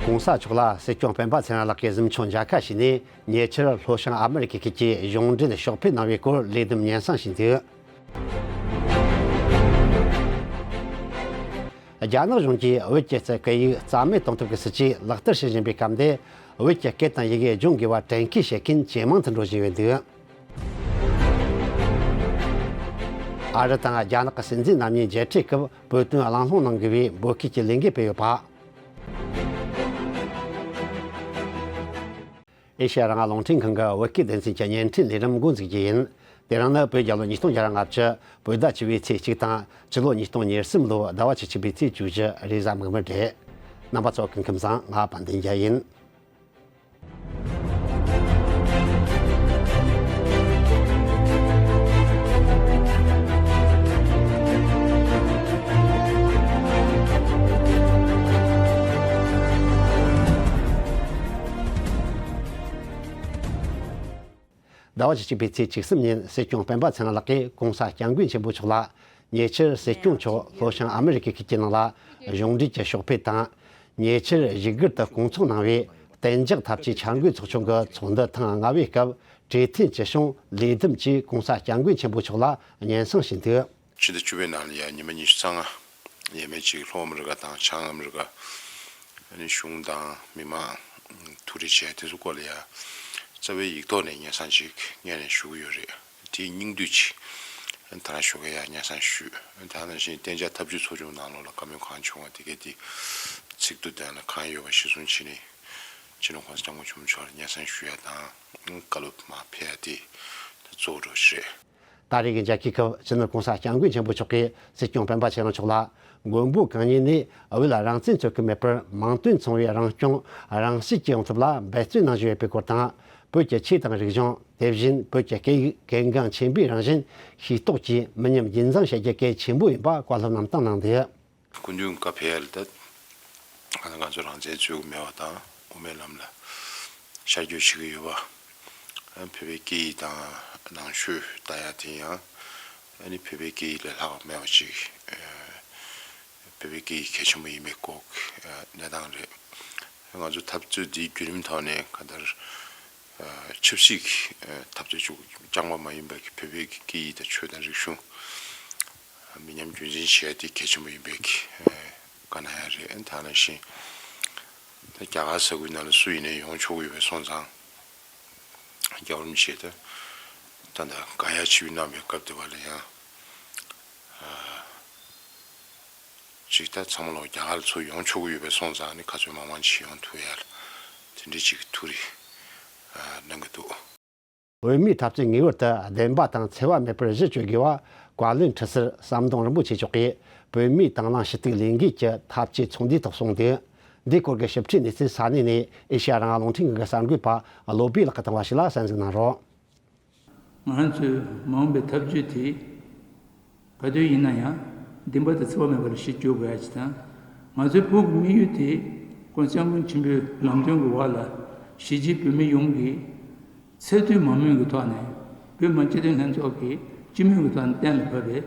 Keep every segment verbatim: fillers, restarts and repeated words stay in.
༸གོང་ས་མཆོག་ལ་སྲིད་སྐྱོང་སྤེན་པ་ཚེ་རིང་ལགས་ཀྱིས་གཟིམ་ཆུང་མཇལ་ཁ་ཞུས་ནས། ཉེ་ཆར་ལྷོ་བྱང་ཨ་མི་རི་ཀའི་ཁུལ་གྱི་གཞུང་འབྲེལ་ཕྱོགས་ཕེབས་གནང་བའི་སྐོར་ལས་བསྡོམས་སྙན་སེང་ཞུས་འདུག་རྒྱ་ནག་གཞུང་གིས་བོད་ཀྱི་སྐད་ཡིག་རྩ་མེད་གཏོང་ཐབས་ཀྱི་སྲིད་ཇུས་ལག་བསྟར་བྱེད་བཞིན་པའི་སྐབས་འདིར། བོད་ཀྱི་སྐད་དང་ཡི་གེ་སྦྱོང་དགོས་པ་དྲན་སྐུལ་བྱེད་མཁན་ཇེ་མང་དུ་འགྲོ་བཞིན་ཡོད་འདུག་ཨ་རི་དང་རྒྱ་ནག་གི་སྲིད་འཛིན་རྣམ་གཉིས་མཇལ་འཕྲད་སྐབས་བོད་དོན་གླེང་སློང་གནང་དགོས་པའི་འབོད་སྐུལ་གྱི་ལས་འགུལ་སྤེལ་ཡོད་པ། ཨེ་ཤེ་ཡ་རང་དབང་རླུང་འཕྲིན་ཁང་གི་བོད་སྐད་སྡེ་ཚན་གྱི་བརྙན་འཕྲིན་ལས་རིམ་འགོ་འཛུགས་རྒྱུ་ཡིན། དེ་རིང་ནི་བོད་རྒྱལ་ལོ་ཉིས་སྟོང་བརྒྱ་ལྔ་བཅུ་བོད་ཟླ་བཅུ་པའི་ཚེས་གཅིག་དང་། སྤྱི་ལོ་ཉིས་སྟོང་ཉེར་གསུམ་ལོའི་ཟླ་བ་བཅུ་གཅིག་པའི་ཚེས་བཅུ་བཞི་རེས་གཟའ་མིག་དམར་རེད། རྣམ་པ་ཚོ་སྐུ་ཁམས་བཟང་། ང་དཔལ་ལྡན་རྒྱལ་ཡིན། ཟླ་བ་བཅུ་གཅིག་པའི་ཚེས་བཅུ་གསུམ་ཉིན་སྲིད་སྐྱོང་སྤེན་པ་ཚེ་རིང་ལགས་ཀྱིས་༸གོང་ས་༸སྐྱབས་མགོན་ཆེན་པོ་མཆོག་ལ་ཉེ་ཆར་སྲིད་སྐྱོང་མཆོག་ལྷོ་བྱང་ཨ་མི་རི་ཀའི་ཁུལ་གྱི་ནང་ལ་གཞུང་འབྲེལ་གྱི་ཕྱོགས་ཕེབས་དང་། ཉེ་ཆར་བཞུགས་སྒར་དུ་སྐོང་ཚོགས་གནང་བའི་གཏན་འཇགས་འཐབ་ཇུས་འཆར་འགོད་ཚོགས་ཆུང་གི་ཚོགས་འདུ་ཐེངས་ལྔ་པའི་སྐབས་གྲོས་མཐུན་ཅི་བྱུང་ལས་བསྡོམས་ཀྱིས་༸གོང་ས་༸སྐྱབས་མགོན་ཆེན་པོ་མཆོག་ལ་སྙན་སེང་ཞུས་འདུག་ཕྱི་ཟླ་བཅུ་པའི་ནང་ལ་ཡང་ཉི་མ་ཉི་ཤུ་རྩ་ལྔ་ཡས་མས་ཅིག་ལྷོ་ཨ་མི་རི་ཀ་དང་བྱང་ཨ་མི་རི་ཀ། ཨ་ནི་གཞུང་དང་མི་མང་ཐུག་འཕྲད་བྱས། དེ་ཚོ་སྐོར་ལ་ཡང་རྩ་བའི་ཡིག་ཐོག་ནས་སྙན་སེང་ཅིག་སྔོན་ནས་ཞུ་གི་ཡོད་རེད། དེའི་སྙིང་བསྡུས་ཅིག་ད་རང་ཞུ་གི་ཡ་སྙན་སེང་ཞུས། དེ་ནང་བཞིན་གཏན་འཇགས་ཐབས་ཇུས་ཚོགས་ཆུང་ནང་ལོགས་ལ་བཀའ་མོལ་གང་བྱུང་བ་དེ་གས་དེ་ཚིག་ཏུ་བདེན་ལ་གང་ཡོད་པ་གཞིར་བཟུང་བྱས་ནས་སྤྱི་ནོར་༸གོང་ས་༸སྐྱབས་མགོན་ཆེན་པོ་མཆོག་ལ་སྙན་སེང་ཞུ་ཡ་དང་། བཀའ་སློབ་མར་ཕེབས་ཡ་དེ་ད་གཙོ་བོ་འདྲ་ཞིག་རེད། ད་རེས་ཀྱི་མཇལ་ཁའི་སྐབས་སྤྱི་ནོར་༸གོང་ས་༸སྐྱབས་མགོན་ཆེན་པོ་མཆོག་གིས་སྲིད་སྐྱོང་སྤེན་པ་ཚེ་རིང་མཆོག་ལ། མགོན་པོ་གང་ཉིད་ནས་བོད་ལ་རང་བཙན་རྩོད་ཀྱི་མེད་པར། མིང་དོན་མཚུངས་པའི་རང་སྐྱོང་རང་བཤད་ཀྱི་ཡོང་ཐབས་ལ་འབད་བརྩོན་གནང་བཞིན་ཡོད་པའི་སྐོར་དང་། བོད་ཀྱི་ཆོས་དང་རིག་གཞུང་། དེ་བཞིན་བོད་ཀྱི་སྐད་ཡིག་གལ་འགངས་ཆེན་པོའི་རང་བཞིན་ཤེས་རྟོགས་ཀྱིས་མི་ཉམས་རྒྱུན་འཛིན་བྱ་རྒྱུ་གལ་ཆེན་པོ་ཡིན་པ་བཀའ་སློབ་གནང་སྟངས་གནང་འདུག་སྐུ་མདུན་བཀའ་ཕེབས་ཡ་ལ་ད་ང་ཚོ་རང་བཙན་རྩོད་ཀྱི་མེད་པ་དང་དབུ་མའི་ལམ་ལ་ཤར་བསྐྱོད་བྱེད་ཀྱི་ཡོད་པ། བོད་པའི་སྐད་ཡིག་དང་ནང་ཆོས་ལྟ་ཡ་དེ་ཡང་ཨ་ནི་བོད་པའི་སྐད་ཡིག་ལས་ལྷག་པ་མེད་པ་ཅིག་བོད་པའི་སྐད་ཡིག་གལ་ཆེན་པོ་ཡིན་པའི་སྐོར་གྱི་གནས་སྟངས་རེད། ང་ཚོ་འཐབ་རྩོད་འདིའི་བརྒྱུད་རིམ་ཐོག་ནས་གང་ལྟར་ཆབ་སྲིད་ཀྱི་འཐབ་རྩོད་ཅིག་རྐྱང་པ་མ་ཡིན་པ་གི་བོད་པའི་སྐད་ཡིག་དང་ཆོས་དང་རིག་གཞུང་མི་ཉམས་རྒྱུན་འཛིན་བྱེད་ཡ་དེ་གལ་ཆེན་པོ་ཡིན་པའི་གི་བཀའ་གནང་ཡ་རེད། ད་ནང་བཞིན་ད་རྒྱ་གར་ས་ཁུལ་ནང་ལ་སུ་ཡིན་ནའི་ཡོང་ཆོག་གི་ཡོད་པ་སོང་ཙང་རྒྱལ་བ་རིན་པོ་ཆེ་ད་ད་ད་དགའ་ཡ་ཆེ་བའི་གནང་བའི་སྐབས་དེ་བ་ལ་ཡང་ཅིག་ད་ཚང་མ་ལོག་རྒྱ་གར་ལ་ཚུར་ཡོང་ཆོག་གི་ཡོད་པ་སོང་ཙང་ནི་ག་ཚོད་མང་མང་ཅིག་ཡོང་ཐུབ་ཡ་ལ་དེ་འདྲའི་ཅིག་ཐུགས་རེ་གནང་གི་འདུག་བོད་མིའི་འཐབ་རྩོད་ངེས་པར་དུ་བདེན་པ་དང་འཚེ་བ་མེད་པར་གཞི་བཅོལ་དགོས་པ། བཀའ་བློན་ཁྲི་ཟུར་ཟམ་གདོང་རིན་པོ་ཆེ་མཆོག་གིས་བོད་མིའི་དང་བླངས་ཞུ་གཏུག་ལས་འགུལ་གྱི་འཐབ་ཇུས་ཚོགས་འདུའི་ཐོག་གསུངས་འདུག་འདིའི་སྐོར་གྱི་ཞིབ་ཕྲའི་གནས་ཚུལ་ས་གནས་ནས་ཨེ་ཤེ་ཡ་རང་དབང་རླུང་འཕྲིན་ཁང་གི་གསར་འགོད་པ་བློ་བྷེ་ལགས་ཀྱིས་བཏང་བ་ཞིག་ལ་གསན་གཟིགས་གནང་རོགས། ང་རང་ཚོའི་མ་འོངས་པའི་འཐབ་ཇུས་དེ་ག་དུས་ཡིན་ན་ཡང་བདེན་པ་དང་འཚེ་བ་མེད་པར་གཞི་བཅོལ་དགོས་ཡ་ཅིག་དང་། ང་ཚོའི་བོད་ཀྱི་དམིགས་ཡུལ་དེ་༸གོང་ས་༸སྐྱབས་མགོན་ཆེན་པོའི་ལམ་སྟོན་གྱི་འོག་ལ་གཞིས་བྱེས་བོད་མི་ཡོངས་ཀྱིས་ཚད་མཐོའི་མང་མོས་ཀྱི་ཐོག་ནས་བོད་མི་སྤྱི་མཐུན་ལྷན་ཚོགས་ཀྱིས་སྤྱི་མོས་ཀྱི་ཐོག་ནས་གཏན་ལ་ཕབ་པའི་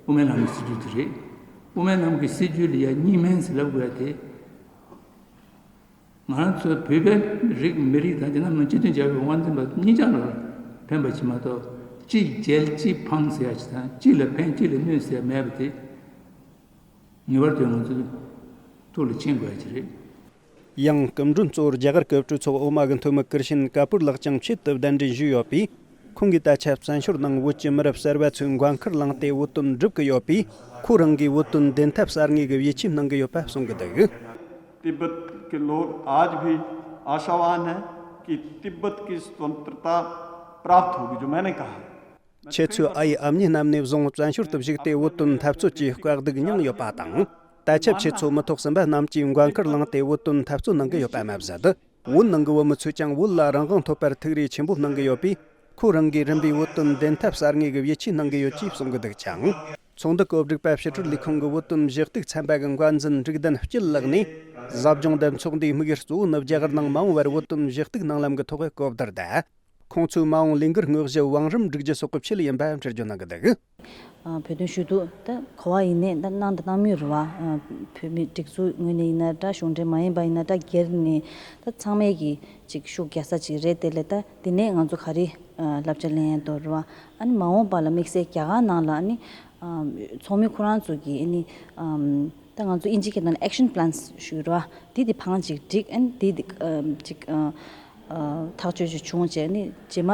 དབུ་མའི་ལམ་གྱི་སྲིད་བྱུས་དེ་རེད། དབུ་མའི་ལམ་གྱི་སྲིད་བྱུས་ལ་ཡ་གཉིས་སྨན་ཟེར་ལབ་དགོས་ཡ་དེ། ང་རང་ཚོ་བོད་པའི་རིགས་མི་རིགས་དང་རྒྱ་ནག་མི་སྤྱི་མཐུན་བྱ་བའི་དབང་འཛིན་པ་གཉིས་ཆར་ལ་ཕན་པ་ཞིག་མ་གཏོགས། གཅིག་འཇལ་གཅིག་འཕང་ཟེར་ཡ་ཞིག་དང་། གཅིག་ལ་ཕན་གཅིག་ལ་གནོད་ཟེར་ཡ་མེད་པ་དེ་ངེས་པར་དུ་ང་ཚོའི་ཐུགས་ལ་མཁྱེན་དགོས་ཡ་ཞིག་རེད། ཡང་སྐུ་མགྲོན་གཙོ་བོར་རྒྱ་གར་སྐུ་ཕྲེང་ཚོགས་འོག་མ་གི་འཐུས་མི་ཀིར་ཤན་ཀ་པུར་ལགས་ཀྱང་ཆེད་དུ་གདན་འདྲེན་ཞུས་ཡོད་པས། ཁོང་གིས་ད་ཆ་བཙན་བྱོལ་ནང་བོད་ཀྱི་མི་རབས་གསར་པ་ཚོས་མགོན་མཁར་ལངས་ཏེ་བོད་དོན་སྒྲུབ་ཀྱི་ཡོད་པས། ཁོ་རང་གིས་བོད་དོན་བདེན་མཐའ་གསལ་ངེས་ཀྱི་ཡིད་ཆེས་གནང་གི་ཡོད་པ་གསུང་གི་འདུག तिब्बत के लोग आज भी आशावान हैं कि तिब्बत की स्वतंत्रता प्राप्त होगी, जो मैंने कहा। ཁྱེད་ཚོའི་ཨ་ཡེ་ཨ་མྱེས་རྣམས་ནས་བཟུང་བཙན་བྱོལ་དུ་བཞུགས་ཏེ་བོད་དོན་འཐབ་རྩོད་ཀྱི་དཀའ་སྡུག་མྱངས་ཡོད་པ་དང་། ད་ཆ་ཁྱེད་ཚོ་མི་ཐོག་གསུམ་པ་རྣམས་ཀྱིས་མགོན་མཁར་ལངས་ཏེ་བོད་དོན་འཐབ་རྩོད་གནང་གི་ཡོད་པ་མ་ཟད། བོད་ནང་གི་བོད་མི་ཚོས་ཀྱང་བོད་ལ་རང་དབང་ཐོབ་པར་ཐུགས་རེ་ཆེན་པོ་གནང་གི་ཡོད་པས། ཁོ་རང་གིས་རིམ་པས་བོད་དོན་བདེན་མཐའ་གསལ་ངེས་ཀྱི་ཡིད་ཆེས་གནང་གི་ཡོད་ཅེས་གསུང་གི་འདུག་ཅིང་། ཚོགས་འདུ་གོ་སྒྲིག་པ་ཕྱི་དྲིལ་ལས་ཁང་གི་བོད་དོན་ཞུ་གཏུག་ཚན་པ་གི་འགོ་འཛིན་འབྲུག་ལྡན་སྐྱིད་ལགས་ནས། ཟབ་སྦྱོང་འདི་ཚོགས་འདུའི་དམིགས་ཡུལ་གཙོ་བོ་ནི་རྒྱ་གར་ནང་མ་འོངས་པར་བོད་དོན་ཞུ་གཏུག་གནང་ལམ་གྱི་ཐོག་གི་གོ་བསྡུར་དང་། ཁོང་ཚོས་མ་འོངས་ལས་འགུལ་དངོས་གཞི་བང་རིམ་སྒྲིག་རྒྱུ་སོགས་ཀྱི་ཆེད་ཡིན་པ་འགྲེལ་བརྗོད་གནང་གི་འདུག། ཨ། བོད་དོན་ཞུ་གཏུག་ད་ག་བ་ཡིན་ནའི་ད་གནང་དང་གནང་མུས་རེད་བ། ཨ། བོད་མི་སྒྲིག་འཛུགས་ངོས་ནས་ཡིན་ན་འདྲ། གཞུང་འབྲེལ་མ་ཡིན་པ་ཡིན་ན་འདྲ། སྒེར་ནས་ད་ཚང་མས་ཀྱི་ཅིག་ཤུགས་རྒྱག་ས་ཅིག་རེད། དེ་ལས་ད་འདི་ནས་ང་ཚོ་ག་རེ་ཨ་བསླབ་བྱ་ལེན་ཡ་འདུག་རེད་བ། ཨ་ནི་མ་འོངས་པ་ལ་དམིགས་བསལ་རྒྱ་གར་ནང་ལ་ཨ་ནི་ཨ་ཚོགས་མི་ཁོ་རང་ཚོ་གི་ཨ་ནི་ཨ་ད་ང་ཚོ་ཨིན་ཇི་སྐད་ནང་ལ་action plans་ཞུ་རེད་བ། དེ་དེ་བང་ཅིག་བསྒྲིགས། ཨ་ནི་དེ་དེ་ཨ་ཅིག་ཨ་ཨ་ཐག་གཅོད་ཅིག་བྱུང་བྱས། ཨ་ནི་རྗེས་མ་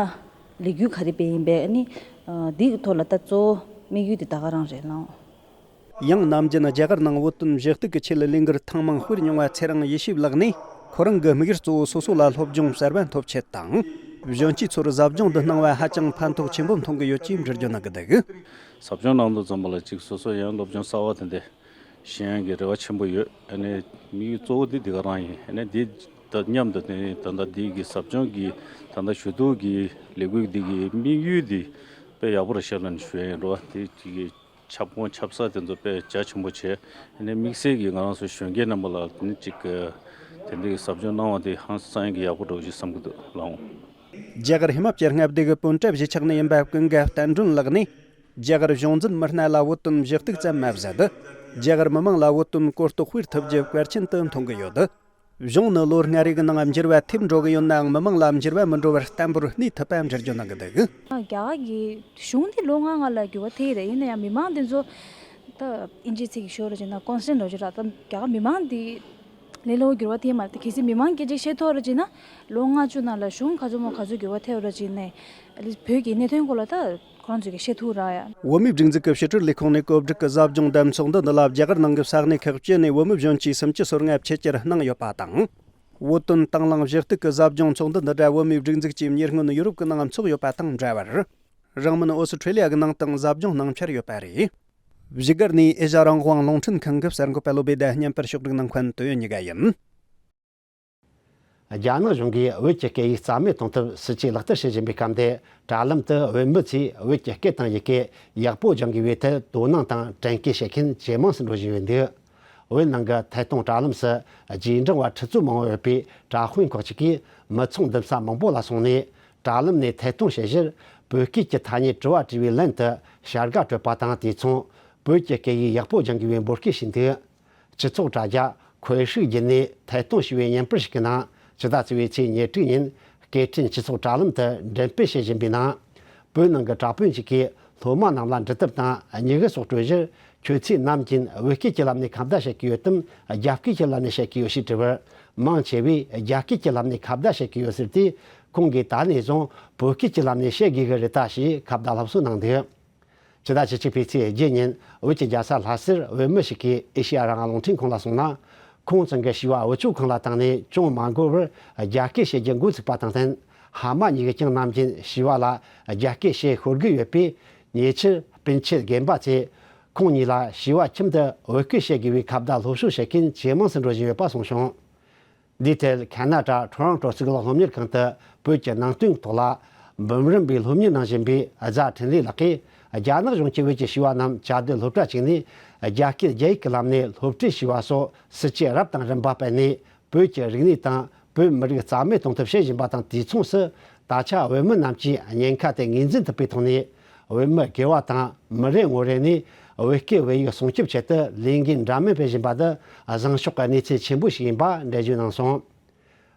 ལས་འགུལ་ག་རེ་སྤེལ་ཡིན་པས། ཨ་ནི་ཨ་འདིའི་ཐོག་ལ་ད་གཙོ་བོ་དམིགས་ཡུལ་དེ་ད་ག་རང་རེད་ལགས། ཡང་ནམ་རྒྱུན་རྒྱ་གར་ནང་བོད་དོན་ཞུ་གཏུག་གི་ཆེད་ལས་ལས་འགུལ་ཐེངས་མང་སྤེལ་མྱོང་བ་ཚེ་རིང་ཡེ་ཤེས་ལགས་ནས། ཁོ་རང་གི་དམིགས་ཡུལ་གཙོ་བོ་སོ་སོ་ལ་སློབ་སྦྱོང་གསར་པ་ཐོབ་ཆེད་དང་། གཞོན་སྐྱེས་ཚོར་ཟབ་སྦྱོང་འདི་གནང་བ་ཧ་ཅང་ཕན་ཐོགས་ཆེན་པོ་མཐོང་གི་ཡོད་ཅེས་འགྲེལ་བརྗོད་གནང་གི་འདུག། ཟབ་སྦྱོང་གནང་དུས་ཙམ་པ་ལ་ཅིག་སོ་སོ་ཡང་སློབ་སྦྱོང་གསར་པ་དེ་འདྲ་ཤེས་ཡག་གི་རེ་བ་ཆེན་པོ་ཡོད། ཨ་ནི་དམིགས་ཡུལ་གཙོ་བོ་འདི་འདི་ག་རང་ཡིན། ཨ་ནི་འདི་དང་མཉམ་དུ་དེ་ནི་ད་ལྟ་འདི་གི་ཟབ་སྦྱོང་གི་ད་ལྟ་ཞུ་གཏུག་གི་ལས་འགུལ་འདི་གི་དམིགས་ཡུལ་འདི་དཔེ་ཡག་པོ་རེད་ཤག་ལབ་ནས་ཞུ་ཡ་ཡིན་རོ། དེ་གཅིག་གི་ཁྱབ་ཁོངས་ཁྱབ་ས་དེ་ཚོ་དཔེ་རྒྱ་ཆེན་པོ་བྱས། ཨ་ནི་དམིགས་བསལ་གྱིས་ང་རང་ཚོ་གཞོན་སྐྱེས་རྣམ་པ་ལ་དེ་ནི་གཅིག་གི་དེ་འདྲའི་ཟབ་སྦྱོང་གནང་བ་དེ་ཧང་སང་གི་ཡག་པོ་འགྲོ་གི་བསམ་གི་འདུག་ལགས། རྒྱ་གར་ཧི་མ་ཅལ་མངའ་སྡེ་གི་པོན་ཀྲ་གཞིས་ཆགས་ནས་ཡིན་པ་ཀུན་དགའ་བསྟན་སྒྲོན་ལགས་ནས། རྒྱ་གར་གཞུང་འཛིན་མི་སྣ་ལ་བོད་དོན་ཞུ་གཏུག་ཙམ་མ་ཟད། རྒྱ་གར་མི་མང་ལ་བོད་དོན་གོ་རྟོགས་སྤེལ་ཐུབ་རྒྱུ་གལ་ཆེན་དུ་མཐོང་གི་ཡོད། གཞུང་ནི་ལོ་ལྔ་རེ་གི་ནང་འགྱུར་བ་ཐེབས་འགྲོ་གི་ཡོད་ནའང་། མི་མང་ལ་འགྱུར་བ་མི་འགྲོ་བར་བརྟན་པོར་གནས་ཐུབ་པ་འགྲེལ་བརྗོད་གནང་གི་འདུག། རྒྱ་གར་གྱི་གཞུང་འདི་ལོ་ལྔ་ལྔ་ལ་འགྱུར་བ་ཐེབས་རེད། ཡིན་ན་ཡང་མི་མང་འདི་ཚོ་ད་ཨིན་ཇིའི་ཚིག་གིས་ཤོད་ར་བྱས་ན་ཀོན་སི་ཊན་ཊི་ལབ་ཀྱི་ར། ད་རྒྱ་གར་མི་མང་འདི་ལས་སླ་པོ་འགྱུར་བ་ཐེབས་མ་རེད། ད་གལ་སྲིད་མི་མང་སྐད་ཆ་བཤད་ཐུབ་ར་བྱས་ན་ལོ་ལྔ་བཅུ་ནང་ལ་གཞུང་ག་ཚོད་མོ་ག་ཚོད་འགྱུར་བ་ཐེབས་ར་བྱས་ནས་ཨ་ལི་བོད་ཀྱི་གནད་དོན་སྐོར་ལ་ད། ཁོང་ཚོས་ཀྱི་བཤད་ཐུབ་ར་ཡ། བོད་མིའི་སྒྲིག་འཛུགས་ཀྱི་ཕྱི་དྲིལ་ལས་ཁུངས་ནས་གོ་སྒྲིག་གི་ཟབ་སྦྱོང་འདེམས་ཚོགས་འདི་འདི་ལ་རྒྱ་གར་ནང་གི་ས་གནས་ཁག་བཅུ་ནས་བོད་མི་གཞོན་སྐྱེས་སུམ་ཅུ་སོ་ལྔ་ཕྱི་བཅར་གནང་ཡོད་པ་དང་། བོད་དོན་དང་བླངས་ཞུ་གཏུག་གི་ཟབ་སྦྱོང་ཚོགས་འདུ་འདི་འདྲ་བོད་མིའི་སྒྲིག་འཛུགས་ཀྱིས་ཉེ་སྔོན་ཡུ་རོབ་ཀྱི་ནང་འཚོགས་ཡོད་པ་དང་འདྲ་བར། རིང་མིན་ཨོ་སི་ཁྲེ་ལི་ཡ་གི་ནང་དང་ཟབ་སྦྱོང་གནང་འཆར་ཡོད་པ་རེད། བཞུགས་སྒར་ནས་ཨེ་ཤ་རང་དབང་རླུང་འཕྲིན་ཁང་གི་གསར་འགོད་པ་བློ་བྷེ་དང་བརྙན་པར་ཕྱོགས་སྒྲིག་གནང་མཁན་དོན་ཡོད་ཉི་དགའ་ཡིན། རྒྱ་ནག་གཞུང་གིས་བོད་ཀྱི་སྐད་ཡིག་རྩ་མེད་གཏོང་ཐབས་སྲིད་ཇུས་ལག་བསྟར་བྱེད་བཞིན་པའི་སྐབས་འདིར། དྲ་ལམ་དུ་བོད་མི་ཚོས་བོད་ཀྱི་སྐད་དང་ཡི་གེ་ཡག་པོ་སྦྱང་དགོས་པའི་ཐད་དོ་སྣང་དང་དྲན་སྐུལ་བྱེད་མཁན་ཇེ་མང་དུ་འགྲོ་བཞིན་ཡོད་འདུག། བོད་ནང་གི་ཐད་གཏོང་དྲ་ལམ་སུ་རྗེས་འབྲང་བ་ཁྲི་ཚོ་མང་པོ་ཡོད་པའི་དྲ་དཔོན་ཁག་ཅིག་གིས་མི་ཚོགས་འདུ་ས་མང་པོ་ལ་སོང་ནས། དྲ་ལམ་ནས་ཐད་གཏོང་བྱེད་ཕྱིར་བོད་སྐད་ཀྱི་ཐ་སྙད་དྲི་བ་དྲིས་པའི་ལན་དུ་བྱ་དགའ་སྤྲོད་པ་དང་། དེ་མཚུངས་བོད་ཀྱི་སྐད་ཡིག་ཡག་པོ་སྦྱང་དགོས་པའི་འབོད་སྐུལ་བྱས་འདུག། སྤྱི་ཚོགས་དྲ་རྒྱ་ཁོའེ་ཧྲིག་བརྒྱུད་ནས་ཐད་གཏོང་ཞུས་པའི་བརྙན་པར་ཞིག་གི་ནང་། ཕྱི་ཟླ་བཅུ་བའི་ཚེས་ཉེར་དྲུག་ཉིན་སྐད་འཕྲིན་སྤྱི་ཚོགས་དྲ་ལམ་དུ་འགྲེམས་སྤེལ་བྱེད་བཞིན་པའི་ནང་། བོད་ནང་གི་དྲ་དཔོན་ཞིག་གིས་སློབ་མ་རྣམས་ལ་འབྲི་དེབ་དང་སྨྱུ་གུ་སོགས་སྤྲོད་ཕྱིར། ཁྱོད་ཚོས་ནམ་རྒྱུན་བོད་སྐད་ཀྱི་ལམ་ནས་ཁ་བརྡ་བྱེད་ཀྱི་ཡོད་དམ། རྒྱ་སྐད་ཀྱི་ལམ་ནས་བཤད་ཀྱི་ཡོད་ཞེས་དྲིས་པར། མང་ཆེ་བས་རྒྱ་སྐད་ཀྱི་ལམ་ནས་ཁ་བརྡ་བྱེད་ཀྱི་ཡོད་ཟེར་ཏེ། ཁོང་གིས་ད་ནས་བཟུང་བོད་སྐད་ཀྱི་ལམ་ནས་བཤད་དགོས་ཀྱི་རེད་ད་ཞེས་ཁ་བརྡ་སླར་གསོ་གནང་འདུག། ཕྱི་ཟླ་བཅུ་གཅིག་པའི་ཚེས་བརྒྱད་ཉིན་བོད་ཀྱི་རྒྱལ་ས་ལྷ་སར་བོད་མི་ཞིག་གིས་ཨེ་ཤེ་ཡ་རང་དབང་རླུང་འཕྲིན་ཁང་ལ་གསུངས་ན། ཁོང་ཚང་གི་བྱིས་པ་བུ་བཅོལ་ཁང་ལ་བཏང་ནས་ཅུང་མ་འགོར་བར་རྒྱ་སྐད་བཤད་རྒྱུ་འགོ་ཚུགས་པ་དང་བསྟུན། ཕ་མ་གཉིས་ཀྱིས་ཀྱང་ནམ་རྒྱུན་བྱིས་པ་ལ་རྒྱ་སྐད་བཤད་ཤོར་གི་ཡོད་པས། ཉེ་ཆར་སྤུན་མཆེད་རྒན་པ་ཚོས་ཁོང་གཉིས་ལ་བྱིས་པ་ཁྱིམ་དུ་བོད་སྐད་བཤད་དགོས་པའི་ཁ་བརྡ་སློབ་གསོ་བྱེད་མཁན་ཇེ་མང་དུ་འགྲོ་བཞིན་ཡོད་པ་གསུངས་བྱུང་། འདིའི་ཐད་ཁ་ན་ཌ་ཊོ་རོན་ཊོ་གཙུག་ལག་སློབ་གཉེར་ཁང་དུ་བོད་ཀྱི་ནང་དོན་ཐོག་ལ་འབུམ་རམས་པའི་སློབ་གཉེར་གནང་བཞིན་པའི་རྫ་འཕྲིན་ལས་ལགས་ཀྱིས། རྒྱ་ནག་གཞུང་གིས་བོད་ཀྱི་བྱིས་པ་རྣམས་བཅའ་སྡོད་སློབ་གྲྭ་བཙུགས་ནས་རྒྱ་སྐད་རྒྱ་ཡིག་གི་ལམ་ནས་སློབ་ཁྲིད་བྱས་པ་སོགས་སྲིད་ཇུས་རབ་དང་རིམ་པ་སྤེལ་ནས། བོད་ཀྱི་རིག་གནས་དང་བོད་མི་རིགས་རྩ་མེད་གཏོང་ཐབས་བྱེད་བཞིན་པ་དང་། དུས་མཚུངས་སུ་ད་ཆ་བོད་མི་རྣམས་ཀྱིས་ཉེན་ཁ་དེ་ངོས་འཛིན་ཐུབ་པའི་ཐོག་ནས། བོད་མི་སྒེར་བ་དང་མི་རེ་ངོ་རེ་ནས་བོད་སྐད་བོད་ཡིག་སྲུང་སྐྱོབ་ཆེད་དུ་ལས་འགན་འདྲ་མིན་སྤེལ་བཞིན་པ་འདི་བཟང་ཕྱོགས་ཀྱི་གནས་ཚུལ་ཆེན་པོ་ཞིག་ཡིན་པ་འགྲེལ་བརྗོད་གནང་སོང་།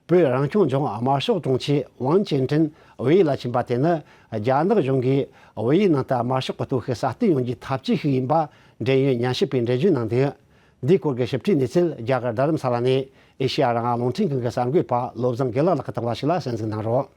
བོད་རང་སྐྱོང་ལྗོངས་དམར་ཤོག་དྲུང་ཆེ་ཝང་ཅིན་ཀྲིན་བོད་ཡིག་ལ་ཕྱིན་པ་དེ་ནི། རྒྱ་ནག་གཞུང་གིས་བོད་ཡིག་ནང་དུ་དམར་ཤོག་གི་སྟོབས་ཤུགས་སྲ་བརྟན་ཡོང་རྒྱུའི་ཐབས་ཇུས་ཤིག་ཡིན་པ་འབྲེལ་ཡོད་ཉམས་ཞིབ་པས་འགྲེལ་བརྗོད་གནང་འདུག། འདིའི་སྐོར་གྱི་ཞིབ་ཕྲའི་གནས་ཚུལ་རྒྱ་གར་རྡ་རམ་ས་ལ་ནས་ཨེ་ཤེ་ཡ་རང་དབང་རླུང་འཕྲིན་ཁང་གི་གསར་འགོད་པ་བློ་བཟང་དགེ་ལགས་ལགས་ཀྱིས་བཏང་བ་ཞིག་ལ་གསན་གཟིགས་གནང་རོགས།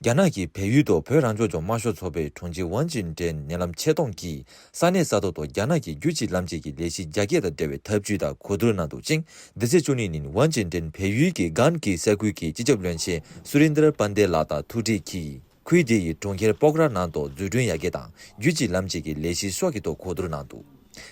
རྒྱ་ནག་གིས་བལ་ཡུལ་དུ་བོད་རང་སྐྱོང་ལྗོངས་དམར་ཤོག་ཚོགས་པའི་དྲུང་ཆེ་ཝང་ཅིན་ཀྲེན་མནལ་ལམ་ཆེད་གཏོང་གིས་ས་གནས་ས་ཐོག་ཏུ་རྒྱ་ནག་གི་རྒྱུད་གཅིག་ལམ་གཅིག་གི་ལས་གཞི་རྒྱ་སྐྱེད་དང་འབྲེལ་བའི་ཐབས་ཇུས་དང་གོ་བསྡུར་གནང་འདུག་ཅིང་། འདི་ཚེས་བཅུ་གཉིས་ཉིན་ཝང་ཅིན་ཀྲེན་བལ་ཡུལ་གྱི་གྷན་གྷི་ས་ཁུལ་གྱི་སྤྱི་ཁྱབ་བློན་ཆེན་སུ་རིན་དར་པན་དེ་ལགས་དང་ཐུག་འཕྲད་ཀྱིས། ཁུལ་དེ་ཡི་གྲོང་ཁྱེར་པོག་ར་ནང་དུ་འཛུགས་སྐྲུན་ཡར་རྒྱས་དང་རྒྱུད་གཅིག་ལམ་གཅིག་གི་ལས་གཞི་ཤོག་ཁག་ཏུ་གོ་བསྡུར་གནང་འདུག།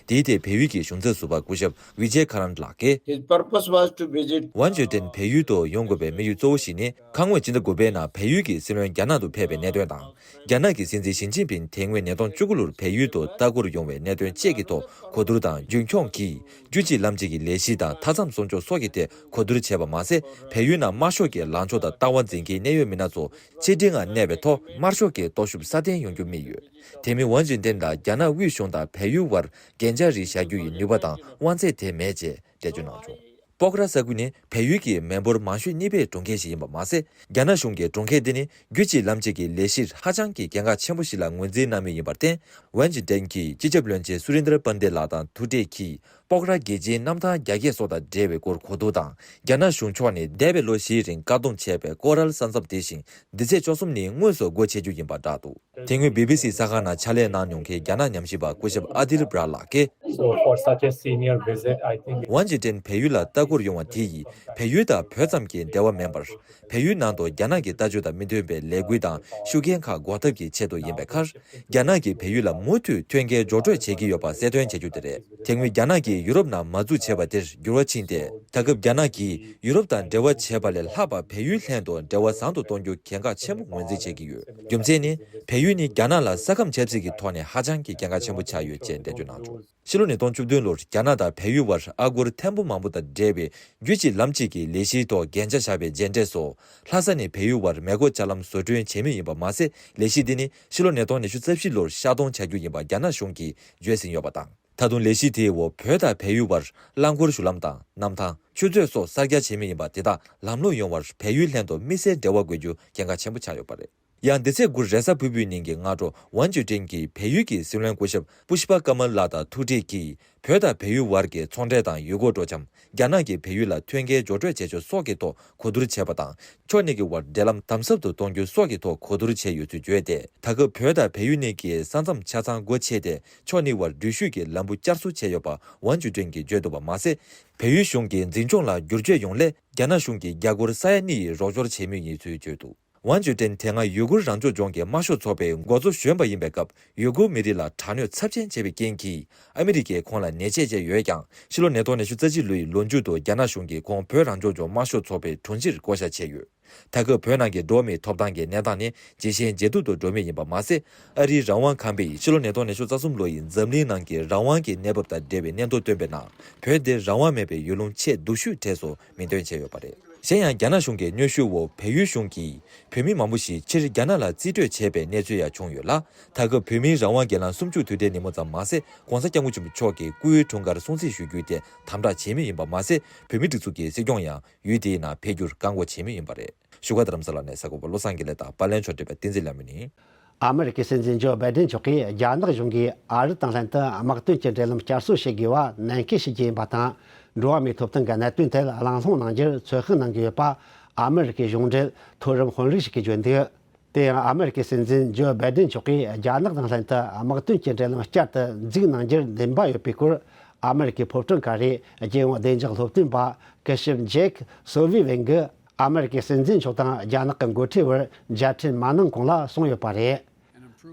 དེའི་ཐད་བལ་ཡུལ་གྱི་གཞུང་ཚབ་ཟུར་པ་སྐུ་ཞབས་ཝི་ཇེ་ཁ་རན་ལགས་ཀྱིས། His purpose was to visit. ཝན་ཅུན་ཀྲེན་བལ་ཡུལ་དུ་ཡོང་དགོས་པའི་དམིགས་ཡུལ་གཙོ་བོ་ཞིག་ནི། ཁ་སྔོན་སྤྱི་ཟླ་དགུ་པའི་ནང་བལ་ཡུལ་གྱི་སྲིད་བློན་རྒྱ་ནག་ཏུ་ཕེབས་པའི་གནད་དོན་དང་། རྒྱ་ནག་གི་སྲིད་འཛིན་ཞི་ཅིན་ཕིང་དེ་སྔོན་ཉིས་སྟོང་བཅུ་དགུ་ལོར་བལ་ཡུལ་དུ་ལྟ་སྐོར་ཡོང་བའི་གནད་དོན་བཅས་ཀྱི་ཐོག་གོ་བསྡུར་དང་། རྒྱུན་འཁྱོངས་ཀྱིས་རྒྱུད་གཅིག་ལམ་གཅིག་གི་ལས་གཞི་དང་མཐའ་མཚམས་སྲུང་སྐྱོབ་སོགས་ཀྱི་ཐད་གོ་བསྡུར་བྱས་པ་མ་ཟད། བལ་ཡུལ་ནང་དམར་ཤོག་གི་ལངས་ཕྱོགས་དང་ལྟ་བ་འཛིན་མཁན་གནད་ཡོད་མི་སྣ་ཚོ་ཆིག་སྒྲིལ་ངང་གནས་པའི་ཐོག་དམར་ཤོག་གི་སྟོབས་ཤུགས་སྲ་བརྟན་ཡོང་རྒྱུ་དམིགས་ཡོད། དེ་མིན་ཝན་ཅུན་ཀྲེན་དང་རྒྱ་ནག་དབུས་གཞུང་དང་བལ་ཡུལ་བར་གན་རྒྱ་རིགས་བཞག་རྒྱུ་ཡི་ནུས་པ་དང་དབང་ཚད་དེ་མེད་ཅེས་འགྲེལ་བརྗོད་གནང་བྱུང་། སྤོག་ར་ས་ཁུལ་ནི་བལ་ཡུལ་གྱི་མི་འབོར་མང་ཤོས་གཉིས་པའི་གྲོང་ཁྱེར་ཞིག་ཡིན་པ་མ་ཟད། རྒྱ་ནག་གཞུང་གིས་གྲོང་ཁྱེར་འདི་ནི་རྒྱུད་གཅིག་ལམ་གཅིག་གི་ལས་གཞིར་ཧ་ཅང་གི་གལ་འགངས་ཆེན་པོ་ཞིག་ལ་ངོས་འཛིན་གནང་མུས་ཡིན་པར་བརྟེན། ཝན་ཅིན་ཀྲེན་གྱིས་སྤྱི་ཁྱབ་བློན་ཆེན་སུ་རིན་དར་པན་དེ་ལགས་དང་ཐུག་འཕྲད་ཀྱིས། སྤོག་ར་རྒྱལ་སྤྱིའི་གནམ་ཐང་རྒྱ་སྐྱེད་སོགས་དང་འབྲེལ་བའི་སྐོར་གོ་བསྡུར་དང་། རྒྱ་ནག་གཞུང་ཕྱོགས་ནས་འདས་པའི་ལོ་བཞིའི་རིང་བཀག་སྡོམ་བྱས་པའི་ཀོ་རལ་ས་མཚམས་དེ་བཞིན་འདི་ཚེས་བཅུ་གསུམ་ནས་དངོས་སུ་སྒོ་ཕྱེ་རྒྱུ་ཡིན་པ་བསྒྲགས་འདུག་དེ་སྔོན་བི་བི་སི་གསར་ཁང་ནང་ཕྱག་ལས་གནང་མྱོང་མཁན་རྒྱ་ནག་ཉམས་ཞིབ་པ་སྐུ་ཞབས་ཨ་དིལ་བྷྲ་ལགས་ཀྱིས། So for such a senior visit, I think ཝན་ཅིན་ཀྲེན་བལ་ཡུལ་ལ་ལྟ་སྐོར་ཡོང་བ་དེ་ཡིས་བལ་ཡུལ་དང་བོད་ཙམ་གྱི་འབྲེལ་བ་མིན་པར། བལ་ཡུལ་ནང་དུ་རྒྱ་ནག་གི་ལྟ་སྤྱོད་དང་མི་མཐུན་པའི་ལས་འགུལ་དང་ཤུགས་རྐྱེན་ཁག་འགོག་ཐབས་ཀྱི་ཆེད་དུ་ཡིན་པའི་ཁར། རྒྱ་ནག་གིས་བལ་ཡུལ་ལ་མུ་མཐུད་མཐུན་རྐྱེན་སྦྱོར་སྤྲོད་བྱེད་ཀྱི་ཡོད་པ་གསལ་སྟོན་བྱེད་རྒྱུ་དེ་རེད། དེ་སྔོན་རྒྱ་ནག་གིས་ཡུ་རོབ་ནང་མ་འཛུལ་བྱས་པ་དེར་འགྱུར་བ་ཕྱིན་ཏེ། ད་སྐབས་རྒྱ་ནག་གིས་ཡུ་རོབ་དང་འབྲེལ་བ་བྱས་པ་ལས་ལྷག་པར་བལ་ཡུལ་ལྷན་དུ་འབྲེལ་བ་བཟང་དུ་གཏོང་རྒྱུ་གལ་འགངས་ཆེན་པོ་ངོས་འཛིན་བྱེད་ཀྱི་ཡོད། རྒྱུ་མཚན་ནི། བལ་ཡུལ་ནི་རྒྱ་ནག་ལ་ས་ཁམས་ཆབ་སྲིད་ཀྱི་ཐོག་ནས་ཧ་ཅང་གི་གལ་འགངས་ཆེན་པོ་ཆགས་ཡོད་ཅེས་འགྲེལ་བརྗོད་གནང་བྱུང་། ཕྱི་ལོ་ཉིས་སྟོང་བཅུ་བདུན་ལོར་རྒྱ་ནག་དང་བལ་ཡུལ་བར་ཨ་སྒོར་ཐེར་འབུམ་མང་པོ་དང་འབྲེལ་བའི་རྒྱུད་གཅིག་ལམ་གཅིག་གི་ལས་གཞིའི་ཐོག་གན་རྒྱ་བཞག་པའི་མཇལ་འཕྲད་སོགས། ལྷ་ས་ནས་བལ་ཡུལ་བར་མེ་འཁོར་ཅ་ལམ་བཟོ་སྐྲུན་བྱེད་མུས་ཡིན་པ་མ་ཟད། ལས་གཞི་འདི་ནི་ཕྱི་ལོ་ཉིས་སྟོང་ཉི་ཤུ་རྩ་བཞི་ལོར་ཤར་གཏོང་བྱ་རྒྱུ་ཡིན་པ་རྒྱ་ནག་གཞུང་གིས་བརྗོད་ཟིན་ཡོད་པ་དང་། ད་དུང་ལས་གཞི་དེའི་འོག་བོད་དང་བལ་ཡུལ་བར་རླངས་འཁོར་གཞུང་ལམ་དང་གནམ་ཐང་། ཆུ་མཛོད་སོགས་གསར་རྒྱག་བྱེད་མུས་ཡིན་པ་དེ་དག་ལམ་ལྷོང་ཡོང་བར་བལ་ཡུལ་ལྷན་དུ་དམིགས་བསལ་འབྲེལ་བ་དགོས་རྒྱུ་གལ་འགངས་ཆེན་པོ་ཆགས་ཡོད་པ་རེད། ཡང་འདི་ཚེས་དགུ་རེས་གཟའ་ཕུར་བུའི་ཉིན་གྱི་སྔ་དྲོ་ཝན་ཅུན་ཀྲེན་གྱིས་བལ་ཡུལ་གྱི་སྲིད་བློན་སྐུ་ཞབས་པུཤ་པ་ཀ་མལ་ལགས་དང་ཐུག་འཕྲད་ཀྱིས། བོད་དང་བལ་ཡུལ་བར་གྱི་ཚོང་འབྲེལ་དང་ཡུལ་སྐོར་སྤྲོ་འཆམ། རྒྱ་ནག་གིས་བལ་ཡུལ་ལ་མཐུན་རྐྱེན་སྦྱོར་སྤྲོད་བྱེད་ཕྱོགས་སོགས་ཀྱི་ཐོག་གོ་བསྡུར་བྱས་པ་དང་། ཕྱོགས་གཉིས་ཀྱི་བར་འབྲེལ་ལམ་དམ་ཟབ་ཏུ་གཏོང་རྒྱུ་སོགས་ཀྱི་ཐོག་གོ་བསྡུར་བྱས་ཡོད་ཚུལ་བརྗོད་དེ། ད་སྐབས་བོད་དང་བལ་ཡུལ་གཉིས་ཀྱི་ས་མཚམས་ཆ་ཚང་སྒོ་ཕྱེས་ཏེ། ཕྱོགས་གཉིས་བར་འགྲུལ་བཞུད་ཀྱི་ལམ་བུ་བསྐྱར་གསོ་བྱས་ཡོད་པ་ཝན་ཅུན་ཀྲེན་གྱིས་བརྗོད་འདུག་པ་མ་ཟད། བལ་ཡུལ་གཞུང་གིས་འཛིན་སྐྱོང་ལ་བསྒྱུར་བཅོས་ཡོང་སླད། རྒྱ་ནག་གཞུང་གིས་རྒྱ་སྒོར་ས་ཡ་གཉིས་ཡི་རོགས་སྐྱོར་བྱེད་མུས་ཡིན་ཚུལ་བརྗོད་འདུག་ཝན་ཅུན་ཀྲེན་དེ་སྔ་ཡུ་གུར་རང་སྐྱོང་ལྗོངས་ཀྱི་དམར་ཤོག་ཚོགས་པའི་འགོ་གཙོ་གཞོན་པ་ཡིན་པའི་སྐབས། ཡུ་གུར་མི་རིགས་ལ་དྲག་གནོན་ཚབས་ཆེན་བྱས་པའི་རྐྱེན་གྱིས། ཨ་མི་རི་ཀས་ཁོང་ལ་ཉེས་ཆད་བཅད་ཡོད་ཀྱང་། ཕྱི་ལོ་ཉིས་སྟོང་ཉི་ཤུ་རྩ་གཅིག་ལོའི་ལོ་མཇུག་ཏུ་རྒྱ་ནག་གཞུང་གིས་ཁོང་བོད་རང་སྐྱོང་ལྗོངས་དམར་ཤོག་ཚོགས་པའི་དྲུང་ཆེར་བསྐོ་བཞག་བྱས་ཡོད། ད་སྐབས་བོད་ནང་གི་འགྲོ་བ་མིའི་ཐོབ་ཐང་གི་གནས་སྟངས་ནི་ཇེ་ཞན་ཇེ་སྡུག་ཏུ་འགྲོ་མུས་ཡིན་པ་མ་ཟད། ཨ་རིའི་རང་དབང་ཁང་པས་ཕྱི་ལོ་ཉིས་སྟོང་ཉི་ཤུ་རྩ་གསུམ་ལོ་ཡི་འཛམ་གླིང་ནང་གི་རང་དབང་གི་གནས་བབ་དང་འབྲེལ་བའི་སྙན་ཐོ་བཏོན་པའི་ནང་། བོད་འདི་རང་དབང་མེད་པའི་ཡུལ་ལུང་ཆེས་སྡུག་ཤོས་གྲས་སུ་མིང་འདོན་བྱས་ཡོད་པ་རེད། གཞན་ཡང་། རྒྱ་ནག་གཞུང་གི་གནོན་ཤུགས་འོག་བལ་ཡུལ་གཞུང་གིས་བོད་མི་མང་པོ་ཞིག་ཕྱིར་རྒྱ་ནག་ལ་རྩིས་སྤྲོད་བྱས་པའི་གནས་ཚུལ་ཡང་བྱུང་ཡོད་ལ། ད་སྐབས་བོད་མིའི་རང་དབང་སྒེར་ལངས་སུམ་ཅུ་དུས་དྲན་ཉིན་མོ་ཙམ་མ་ཟད། ྋགོང་ས་ྋསྐྱབས་མགོན་ཆེན་པོ་མཆོག་གི་སྐུའི་འཁྲུངས་སྐར་སྲུང་བརྩི་ཞུ་རྒྱུའི་ཐད་དམ་དྲག་བྱེད་མུས་ཡིན་པ་མ་ཟད། བོད་མིའི་སྒྲིག་འཛུགས་ཀྱི་སྲིད་སྐྱོང་ཡང་ཡུལ་དེའི་ནང་ཕེབས་རྒྱུར་བཀག་འགོག་བྱེད་མུས་ཡིན་པ་རེད། བཞུགས་སྒར་རྡ་རམ་ས་ལ་ནས་གསར་འགོད་པ་བློ་བཟང་དགེ་ལེགས་དང་པར་ལེན་ཕྱོགས་སྒྲིག་པ་བསྟན་འཛིན་ལྷ་མོ་ཡིན། ཨ་མི་རི་ཀའི་སྲིད་འཛིན་ཇོ་བྷའི་ཌེན་མཆོག་གིས་རྒྱ་ནག་གཞུང་གིས་ཨ་རི་དང་ལྷན་དུ་དམག་དོན་གྱི་འབྲེལ་ལམ་བསྐྱར་གསོ་བྱེད་དགོས་པ་ནན་སྐུལ་བྱེད་རྒྱུ་ཡིན་པ་དང་། འགྲོ་བ་མིའི་ཐོབ་ཐང་གི་གནད་དོན་ཐད་གླེང་སློང་གནང་རྒྱུར་ཚོད་དཔག་གནང་གི་ཡོད་པ། ཨ་མི་རི་ཀའི་གཞུང་འབྲེལ་མཐོ་རིམ་དཔོན་རིགས་ཤིག་གིས་བརྗོད་འདུག་དེ་ཡང་ཨ་མི་རི་ཀའི་སྲིད་འཛིན་ཇོ་བྷའི་ཌེན་མཆོག་གིས་རྒྱ་ནག་དང་ལྷན་དུ་དམག་དོན་གྱི་འབྲེལ་ལམ་བསྐྱར་དུ་འཛུགས་གནང་རྒྱུར་འདུན་པ་ཡོད་པའི་སྐོར། ཨ་མི་རི་ཀའི་ཕོ་བྲང་ཁ་རའི་རྒྱལ་ཡོངས་བདེ་འཇགས་སློབ་སྟོན་པ་སྐུ་ཞབས་ཇེཀ་སོ་ཝི་ཝན་གྱིས། ཨ་མི་རི་ཀའི་སྲིད་འཛིན་མཆོག་དང་རྒྱ་ནག་གི་འགོ་ཁྲིད་བར་མཇལ་འཕྲད་མ་གནང་གོང་ལ་གསུངས་ཡོད་པ་རེད།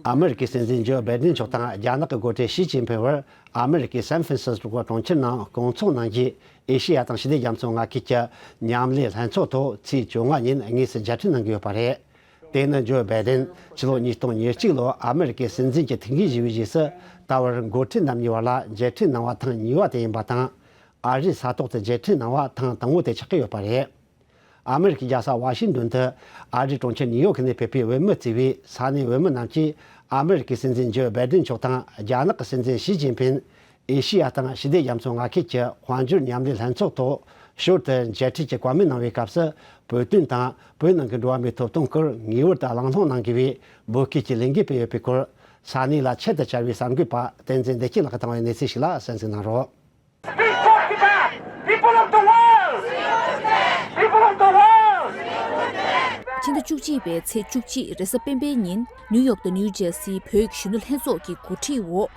ཨ་མི་རི་ཀའི་སྲིད་འཛིན་ཇོ་བྷའི་ཌེན་མཆོག་དང་རྒྱ་ནག་གི་འགོ་ཁྲིད་ཞི་ཅིན་ཕིང་བར་ཨ་མི་རི་ཀའི་སན་ཧྥན་སིས་ཀོ་གྲོང་ཁྱེར་ནང་སྐོང་ཚོགས་གནང་རྗེས། ཨེ་ཤེ་ཡ་དང་ཞི་བདེ་རྒྱ་མཚོ་མངའ་ཁུལ་གྱི་མཉམ་ལས་ལྷན་ཚོགས་ཐོག་ཚེས་བཅོ་ལྔ་ཉིན་དངོས་སུ་མཇལ་འཕྲད་གནང་གི་ཡོད་པ་རེད། དེ་ནི་ཇོ་བྷའི་ཌེན་ཕྱི་ལོ་ཉིས་སྟོང་ཉེར་གཅིག་ལོར་ཨ་མི་རི་ཀའི་སྲིད་འཛིན་གྱི་ཐུགས་འགན་བཞེས་པའི་རྗེས་སུ། ད་བར་འགོ་ཁྲིད་རྣམ་གཉིས་བར་ལ་མཇལ་འཕྲད་གནང་བ་ཐེངས་གཉིས་པ་དེ་ཡིན་པ་དང་། ཨ་རིའི་ས་ཐོག་ཏུ་མཇལ་འཕྲད་གནང་བ་ཐེངས་དང་པོ་དེ་ཆགས་ཀྱི་ཡོད་པ་རེད། ཨ་མི་རི་ཀའི་རྒྱལ་ས་ཝ་ཤིང་ཏོན་དུ་ཨ་རིའི་གྲོང་ཁྱེར་ནིའུ་ཡོག་ནས་ཕེབས་པའི་བོད་མི་བརྩིས་པའི་ས་གནས་བོད་མི་རྣམས་ཀྱིས་ཨ་མི་རི་ཀའི་སྲིད་འཛིན་ཇོ་བྷའི་ཌེན་མཆོག་དང་རྒྱ་ནག་གི་སྲིད་འཛིན་ཞི་ཅིན་ཕིན། ཨེ་ཤེ་ཡ་དང་ཞི་བདེ་རྒྱ་མཚོ་མངའ་ཁུལ་གྱི་དཔལ་འབྱོར་མཉམ་ལས་ལྷན་ཚོགས་ཐོག་ཞོར་དུ་མཇལ་འཕྲད་ཀྱི་བཀའ་མོལ་གནང་བའི་སྐབས་སུ། བོད་དོན་དང་བོད་ནང་གི་འགྲོ་བ་མིའི་ཐོབ་ཐང་སྐོར་ངེས་པར་དུ་གླེང་སློང་གནང་དགོས་པའི་འབོད་སྐུལ་གྱི་ལས་འགུལ་སྤེལ་ཡོད་པའི་སྐོར། ས་གནས་ལ་ཆེད་དུ་བཅར་བའི་གསར་འགོད་པ་བསྟན་འཛིན་བདེ་སྐྱིད་ལགས་ཀྱིས་བཏང་བའི་གནས་ཚུལ་ཞིག་ལ་གསན་གཟིགས་གནང་རོགས། Be talk about people of the world! People of the world! ཕྱི་ཟླ་བཅུ་གཅིག་པའི་ཚེས་བཅུ་གཅིག་རེས་གཟའ་སྤེན་པའི་ཉིན་ནིའུ་ཡོག་དང་ནིའུ་ཇར་སིའི་བོད་ཀྱི་གཞོན་ནུ་ལྷན་ཚོགས་ཀྱི་འགོ་ཁྲིད་འོག་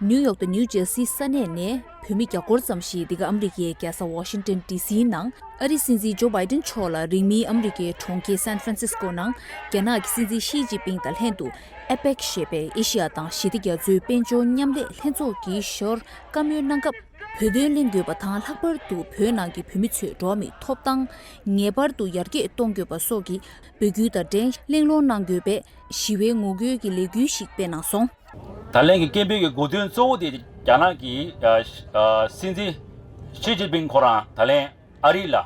ནིའུ་ཡོག་དང་ནིའུ་ཇར་སིའི་ས་གནས་ནས་བོད་མི་བརྒྱ་སྐོར་ཙམ་ཞིག་འདི་ག་ཨ་མི་རི་ཀའི་རྒྱལ་ས་ཝ་ཤིང་ཏོན་ཌི་སིའི་ནང་ཨ་རིའི་སྲིད་འཛིན་ཇོ་བྷའི་ཏིན་མཆོག་ལ་རིང་མིན་ཨ་མི་རི་ཀའི་གྲོང་ཁྱེར་སན་ཧྥ་རན་སིས་ཀོ་ནང་རྒྱ་ནག་གི་སྲིད་འཛིན་ཞི་ཅིན་ཕིང་དང་ལྷན་དུ་ཨེ་པེག་ཞེས་པའི་ཨེ་ཤི་ཡ་དང་ཞི་བདེ་རྒྱ་མཚོའི་དཔལ་འབྱོར་མཉམ་ལས་ལྷན་ཚོགས་ཀྱི་ཞོར་བཀའ་མོལ་གནང་སྐབས། བོད་དོན་གླེང་དགོས་པ་དང་ལྷག་པར་དུ་བོད་ནང་གི་བོད་མི་ཚོའི་འགྲོ་བ་མིའི་ཐོབ་ཐང་ངེས་པར་དུ་ཡར་རྒྱས་གཏོང་དགོས་པ་སོགས་ཀྱི་འབོད་སྐུལ་དང་འབྲེལ་གླེང་སློང་གནང་དགོས་པའི་ཞི་བའི་ངོ་རྒོལ་གྱི་ལས་འགུལ་ཞིག་སྤེལ་གནང་སོང་། ད་ལན་གྱི་སྐད་འབོད་ཀྱི་དགོས་དོན་གཙོ་བོ་དེ་རྒྱ་ནག་གི་ཨ་ཨ་སྲིད་འཛིན་ཞི་ཅིན་ཕིང་ཁོ་རང་ད་ལན་ཨ་རི་ལ་ཨ་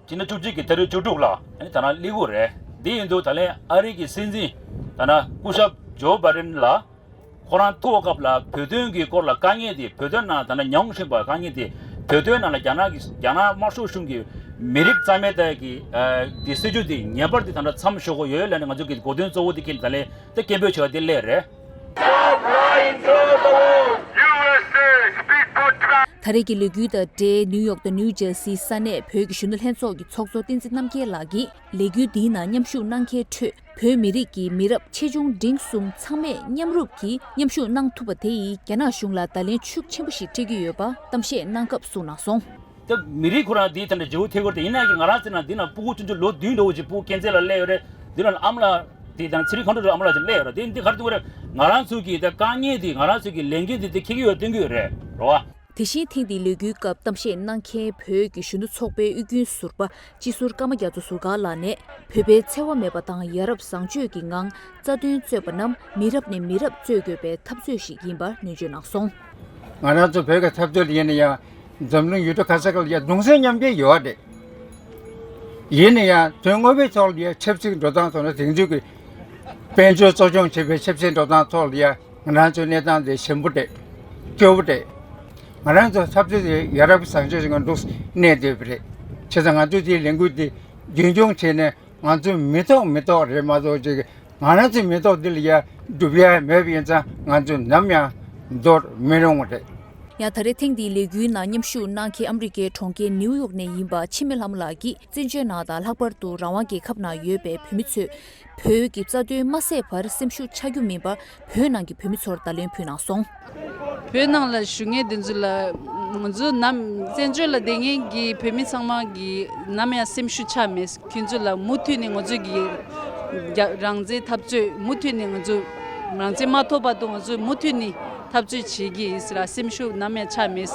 ཕྱི་ཟླ་བཅུ་གཅིག་གི་ཕྱི་ཟླ་བཅུ་དྲུག་ལ་ཨ་ནི་ད་ནང་སླེབས་ཀྱི་ཡོད་རེད། དེ་ཡིན་དུས་ད་ལན་ཨ་རི་གི་སྲིད་འཛིན་ད་ནང་སྐུ་ཞབས་ཇོ་བྷའི་ཏིན་ལ། ཁོ་རང་ཐུག་པའི་སྐབས་ལ་བོད་དོན་གྱི་སྐོར་ལ་དཀའ་ངལ་དེ། བོད་དོན་ནང་ད་ནང་མྱོང་བཞིན་པ་དཀའ་ངལ་དེ། བོད་དོན་ནང་ལ་རྒྱ་ནག་གི་རྒྱ་ནག་དམར་ཤོག་གཞུང་གི་མི་རིགས་རྩ་མེད་གཏོང་གི་ཨ་དེ་སྲིད་ཇུས་དེ་ངེས་པར་དུ་ད་ནང་མཚམས་འཇོག་དགོས་ཡོད་ལབ་ནས་ང་ཚོ་གི་དགོས་དོན་གཙོ་བོ་དེ་ཁྱེར་ད་ལན་དེ་སྐད་འབོད་བྱས་པ་དེ་སླེབས་རེད། Stop lying to the world! U S A, speak for Trump! ད་རེས་ཀྱི་ལས་འགུལ་དང་འབྲེལ་ནིའུ་ཡོག་དང་ནིའུ་ཇར་སིའི་ས་གནས་བོད་ཀྱི་གཞོན་ནུ་ལྷན་ཚོགས་ཀྱི་ཚོགས་གཙོ་བསྟན་འཛིན་རྣམ་རྒྱལ་ལགས་ཀྱིས་ལས་འགུལ་འདིའི་ནང་མཉམ་ཞུགས་གནང་མཁན་ཁྲོད། བོད་མི་རིགས་ཀྱི་མི་རབས་ཆེ་ཆུང་འབྲིང་གསུམ་ཚང་མས་མཉམ་རུབ་ཀྱིས་མཉམ་ཞུགས་གནང་ཐུབ་པ་དེ་ཡིས་རྒྱ་ནག་གཞུང་ལ་བརྡ་ལན་ཤུགས་ཆེན་པོ་ཞིག་སྤྲད་ཀྱི་ཡོད་པ་གཏམ་བཤད་གནང་སྐབས་གསུངས་གནང་སོང་། ད་མི་རིགས་ཁོ་རང་འདི་ད་ནི་འབྲས་བུ་ཐེབས་ཀྱི་རེད། ཡིན་ན་ཡང་ང་རང་ཚོའི་ནང་འདི་ན་སྤུ་གུ་ཆུང་ཆུང་ལོ་བདུན་འདྲ་བོ་ཅིག་སྤུ་གུ་སྐྱེས་ཚེ་ལ་སླེབས་ཡོད་རེད། འདི་ལ་ཨ་མ་ལགས་དེ་དང་ཚེ་རིང་མཁའ་འགྲོ་ལགས་ཨ་མ་ལགས་ཅིག་སླེབས་ཡོད་རེད། དེ་འདི་ག་རེ་གཏོང་གི་རེད། ང་རང་ཚོའི་གི་ད་དཀའ་ངལ་འདི་ང་རང་ཚོའི་གི་ལས་འགན་འདི་དེ་འཁྱེར་གྱི་ཡོད་སྟོན་གྱི་ཡོད་རེད་རོ། དེ་བཞིན་ཐེངས་འདིའི་ལས་འགུལ་སྐབས་གཏམ་བཤད་གནང་མཁན་བོད་ཀྱི་གཞོན་ནུ་ཚོགས་པའི་དབུས་རྒྱུན་ཟུར་པ་སྤྱི་ཟུར་ཀརྨ་རྒྱ་མཚོ་ཟུར་མཁར་ལགས་ནས་བོད་པའི་འཚེ་བ་མེད་པ་དང་ཡ་རབས་བཟང་སྤྱོད་ཀྱི་ངང་རྩ་དོན་རྩོད་པ་རྣམས་མི་རབས་ནས་མི་རབས་རྩོད་དགོས་པའི་འཐབ་རྩོད་ཞིག་ཡིན་པ་ནན་བརྗོད་གནང་སོང་། ང་རང་ཚོ་བོད་ཀྱི་འཐབ་རྩོད་ཡིན་ན་ཡང་འཛམ་གླིང་ཡུལ་གྲུ་ག་ས་ག་ལ་ཡང་གདུང་སེམས་མཉམ་སྐྱེད་ཡོད་རེད། ཡིན་ན་ཡང་དོན་དངོས་པོའི་ཐོག་ལ་ཡང་ཆབ་སྲིད་འགྲོ་སྟངས་ཐོག་ན་དེང་དུས་ཀྱི་དཔལ་འབྱོར་གཙོ་སྐྱོང་བྱེད་པའི་ཆབ་སྲིད་འགྲོ་སྟངས་ཐོག་ལ་ཡང་ང་རང་ཚོའི་གནས་སྟངས་དེ་ཞན་པོ་རེད། སྐྱོ་བོ་རེད། ང་རང་ཚོ་འཐབ་རྩོད་དེ་ཡ་རབས་བཟང་སྤྱོད་ཅིག་ང་འདུག་གནས་བསྡད་པ་རེད། བྱས་ཙང་ང་ཚོས་དེའི་ལས་འགུལ་དེ་རྒྱུན་འཁྱོངས་བྱས་ནས་ང་ཚོས་མི་ཐོག་མི་ཐོག་རེད་མ་གཏོགས་ཅིག་ང་རང་ཚོའི་མི་ཐོག་འདི་ལ་ཡ་སྒྲུབ་ཡ་མེད་པ་ཡིན་ཙང་ང་ཚོས་ནམ་ཡང་འདོར་མི་རུང་བ་རེད། ཡང་ད་རེས་ཐེངས་འདིའི་ལས་འགུལ་ནང་མཉམ་ཞུགས་གནང་མཁན་ཨ་མི་རི་ཀའི་གྲོང་ཁྱེར་ནིའུ་ཡོག་ནས་ཡིན་པ་འཆི་མེད་ལྷ་མོ་ལགས་ཀྱིས་བཙན་བྱོལ་ནང་དང་ལྷག་པར་དུ་རང་དབང་རྒྱལ་ཁབ་ནང་ཡོད་པའི་བོད་མི་ཚོས་བོད་ཀྱི་རྩ་དོན་མ་ཟད་པར་སེམས་ཤུགས་ཆག་རྒྱུ་མིན་པར་བོད་ནང་གི་བོད་མི་ཚོར་བརྡ་ལན་ཕུལ་གནང་སོང་། བོད་ནང་ལ་བཞུགས་མཁན་དེ་ཚོ་ལ་ང་ཚོ་ནམ་བཙན་བྱོལ་ལ་བསྡད་མཁན་གྱི་བོད་མི་ཚང་མ་གི་ནམ་ཡང་སེམས་ཤུགས་ཆག་མེད། ཁྱོད་ཚོ་ལ་མུ་མཐུད་ནས་ང་ཚོ་གི་རྒྱ་རང་བཙན་འཐབ་རྩོད་མུ་མཐུད་ནས་ང་ཚོ་རང་བཙན་མ་ཐོབ་བར་དུ་ང་ཚོ་མུ་མཐུད་ནས་འཐབ་རྩོད་བྱེད་ཀྱི་ཡིན་ཟེར་ལ་སེམས་ཤུགས་ནམ་ཡང་ཆག་མེད།